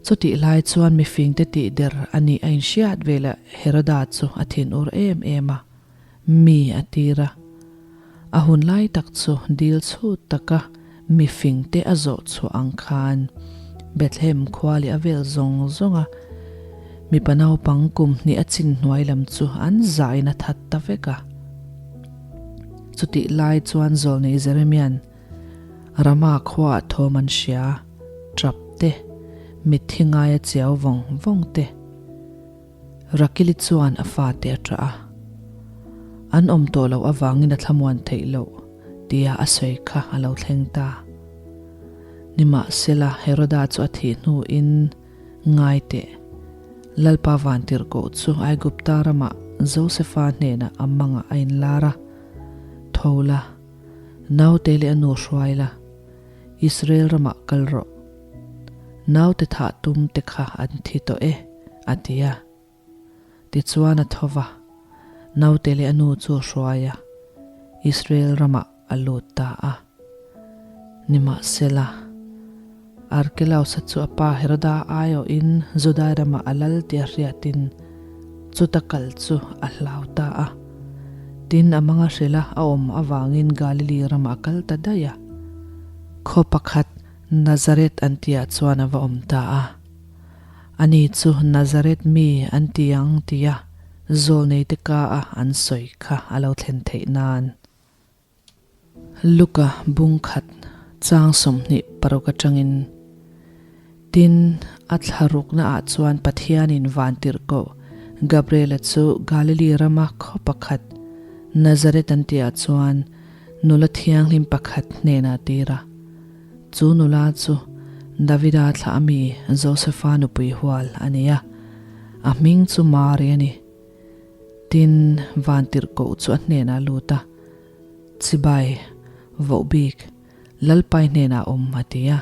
Chutih lai chuan mifingte tih der a nih a inhriat velah Heroda chu a thinur em em a, mi a tir a. A hun lai tak chu dil chhut taka mifingte a zawh chhuah ang khan Bethlehem khua leh a vel zawng zawnga mipa naupang kum hnih a chin hnuai lam chu an zahin a that ta vek a. Chutih lai chuan zawlnei Jeremia'n Rama khuaah thawm an hria, tap te, mitthi ngaia chiau vawng vawng te, Rakili chuan a fate a ṭah a, An awm tawh loh avangin a thlamuan theih loh, tia a sawi kha a lo thleng ta. Nimahsela, Heroda chu a thih hnuin, Ngai teh, Lalpa Vantirhkoh chu Aigupta ramah Josefa hnenah a mangah a inlar a, Tho la, naute leh a nu hruai la, Israel ramah kal rawh. Naute thah tum te kha an thi tawh e, a ti a. Tichuan a tho va, naute leh a nu chu a hruai a, Israel ramah a lut ta a. Nimahsela, Arkelausa chu a pa Heroda aiawhin Judai ramah a lal tih a hriatin chuta kal chu a hlau ta a. Tin, a manga hrilha a awm avangin Galili ramah a kal ta daih a. Khaw pakhat Nazareth an tihah chuan a va awm ta a. Ani chu Nazareth mi an ti ang tia zawlneite ka a an sawi kha a lo thlen theih nan. Luka bung khat chang 26 atangin, Tin, a thla rukna ah chuan Pathianin vantirhkoh Gabriela chu Galili rama khaw pakhat Nazareth an tihah chuan nula thianghlim pakhat hnenah a tir a. Chu nula chu Davida thlah ami Josefa nupui hual a ni a, a hming chu Mari a ni. Tin, vantirhkoh chu a hnenah a lut a, Chibai, voh bik, Lalpai hnenah a awm, a ti a.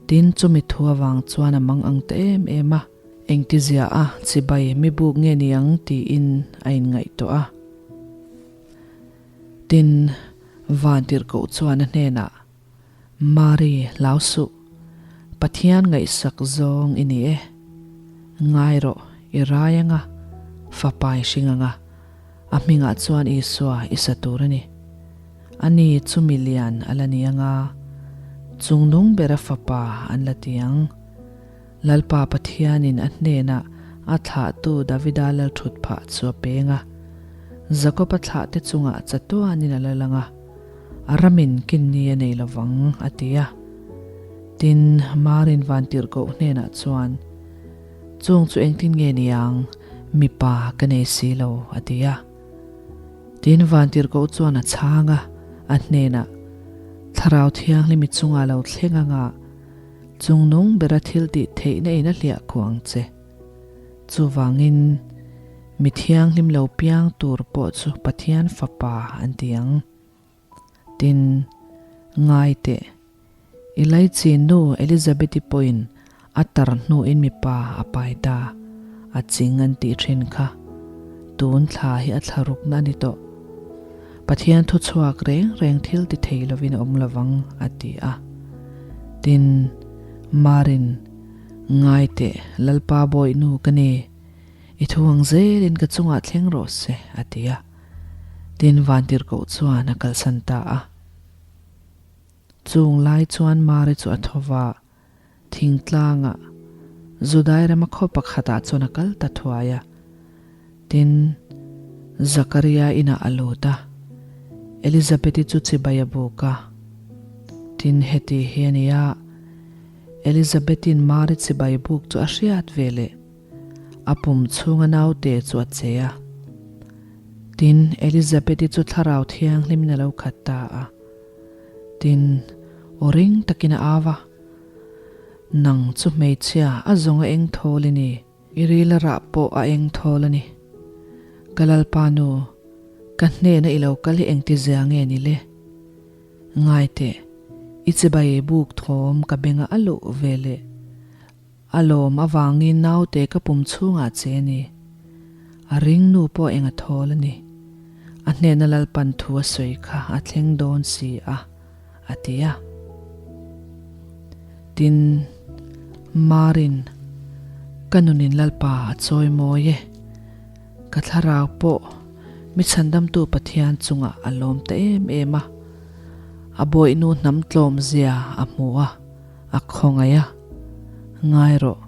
Tin, chumi thu avang chuan a mang ang ta em em a, engtizia a chibai mi buk nge ni ang tiin a inngaihtuah a. Tin, Vantirhkoh chuan a hnenah, Mari, hlau suh. Pathian ngaihsak zawng i ni e. Ngai rawh, i rai anga, fapa i hring anga, a hmingah chuan Isua i sa tur a ni. Ani chu mi lian a la ni anga, chungnung bera fapa an la ti ang. Lalpa Pathianin a hnenah a thlahtu Davida lalthut phah chu a peng a, Jakoba thlahte chungah chatuanin a la lang a, a ramin kinni a nei lovang, a ti a. Tin, Marin Vantirhkoh hnenah chuan, Chung chu engtin nge ni ang, mipa ka nei si lo, a ti a. Tin, Vantirhkoh chuan a chhang a, a hnenah, Thlarau Thianghlimi chungah lo thleng anga, chungnung bera thil tih theihna in a hliah khuh ang che. Chuvangin, mi thianghlim lo piang tur pawh chu Pathian Fapa an ti ang. Tin, ngai teh, i laichin nu Elizabeth-i pawhin a tar hnuin mipa a pai ta, a ching an tih thin kha. Tun thla hi a thla rukna a ni tawh. Pathian thuchhuak reng reng thil ti thei lovin a awm lovang, a ti a. Tin, Marin, ngai teh, Lalpa bawih nu ka ni, i thu ang zelin ka chungah thleng rawh se, a ti a. Tin Vantirhkoh chuan a kalsan ta a. Chung lai chuan Mari chu a tho va, thingtlangah Judai rama khaw pakhatah chuan a kal ta thuai a. Tin, Zakaria inah a lut a, Elizabeth-i chu chibai a buk a. Tin, heti hi a ni a, Elizabeth-in Mari chibai buk chu a hriat ve leh. A pum chhunga naute chu a che a. Tin, Elizabeth-i chu Thlarau Thianghlimin a lo khat ta a. Tin, aw ring takin a au a, Nang chu hmeichhia a zawng a eng thawl i ni. I ril a rah pawh a eng thawl a ni. Ka Lalpa nu, ka hnena i lo kal hi engtizia nge ni le? Ngai teh, i chibai buk thawm ka bengah a luh ve leh. A lawm avangin naute ka pum chhungah che a ni. A ring nu pawh eng a thawl a ni. A hnena Lalpan thu a sawi kha a thleng dawn si a, a ti a. Tin, Marin, ka nunin Lalpa a chawi mawi e. Ka thlarau pawh mi chhandamtu Pathian chungah a lawm ta em em a. A bawihnu hnam tlawm zia a hmu a. A khawngaih a, Ngai rawh,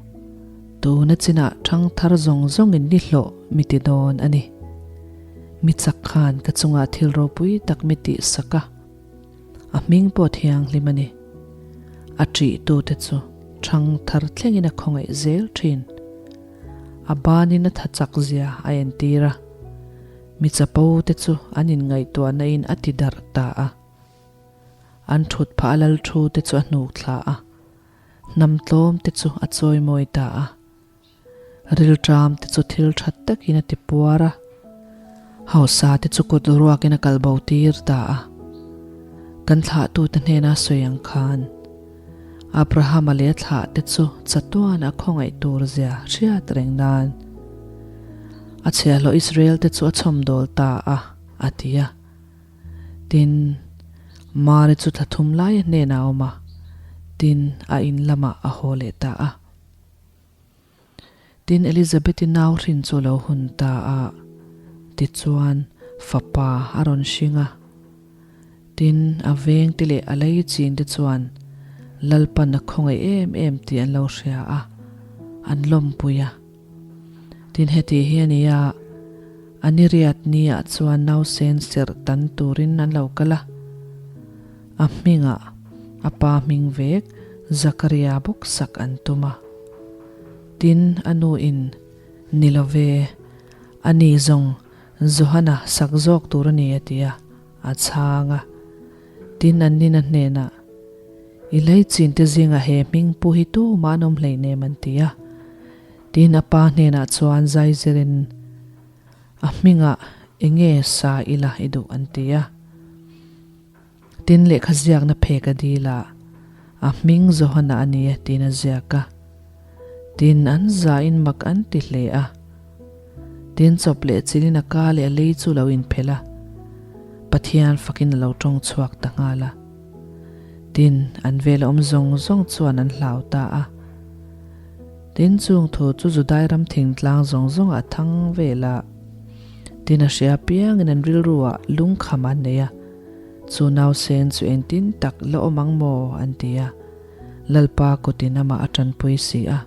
tuna chinah ṭhang thar zawng zawngin ni hlawh mi ti dawn a ni. Mi chak khan ka chungah thil ropui tak mi tihsak a, a hming pawh thianghlim a ni. A ṭihtute chu ṭhang thar thlengin a khawngaih zel ṭhin. A banin a tha chak zia a entir a, mi chapo te chu an inngaihtuahna in a ti darh ta a. An thut phah a lal thu te chu a hnuk thla a, hnam tlawm te chu a chawi mawi ta a. Rilṭam te chu thil ṭhat takin a ti puar a, hausa te chu kut ruakin a kal bo tir ta a. Kan thlahtute hnena sawi ang khan, Abrahama leh a thlah te chu chatuan a khawngaih tur zia hriat reng nan a chhiahhlawh Israel te chu a chhawmdawl ta a, a ti a. Tin, Mari chu thla thum lai a hnenah a awm a, tin, a in lamah a haw leh ta a. Tin, Elizabeth-i nau hrin chu a lo hun ta a, tichuan, fapa a rawn hring a. Tin, a vengte leh a lei chinte chuan Lalpan a khawngaih em em tih an lo hria a, an lawmpui a. Tin heti hi a ni a, a ni riat ni ah chuan nausen serh tan turin an lo kal a, a hmingah a pa hming vek Zakaria bawk sak an tum a. Tin a nu in, Ni lo ve, a ni zawng Johana sak zawk tur a ni a ti a, a chhang a. Tin an nina hnenah, I leichin te zingah he hming pu hi tumah an awm hleinem an ti a. Tin a pa hnenah chuan zai zirin, A hmingah enge sa ila i duh an ti a. Tin lehkha ziakna phek a dil a, A hming Johana a ni e tiin a ziak a. Tin an zain mak an ti hle a. Tin chawp leh chilin a ka leh a lei chu lo inphelh a, Pathian fakin a lo tawng chhuak ta nghal a. Tin, an vel awm zawng zawng chuan an hlau ta a. Tin, chung thu chu Judai ram thingtlang zawng zawngah a thang vel a. Tin, a hria piangin an rilruah lungkham an nei a. Chu nausen chu engtin tak la awm ang maw? an ti a. Lalpa kutin amah a tanpui si a.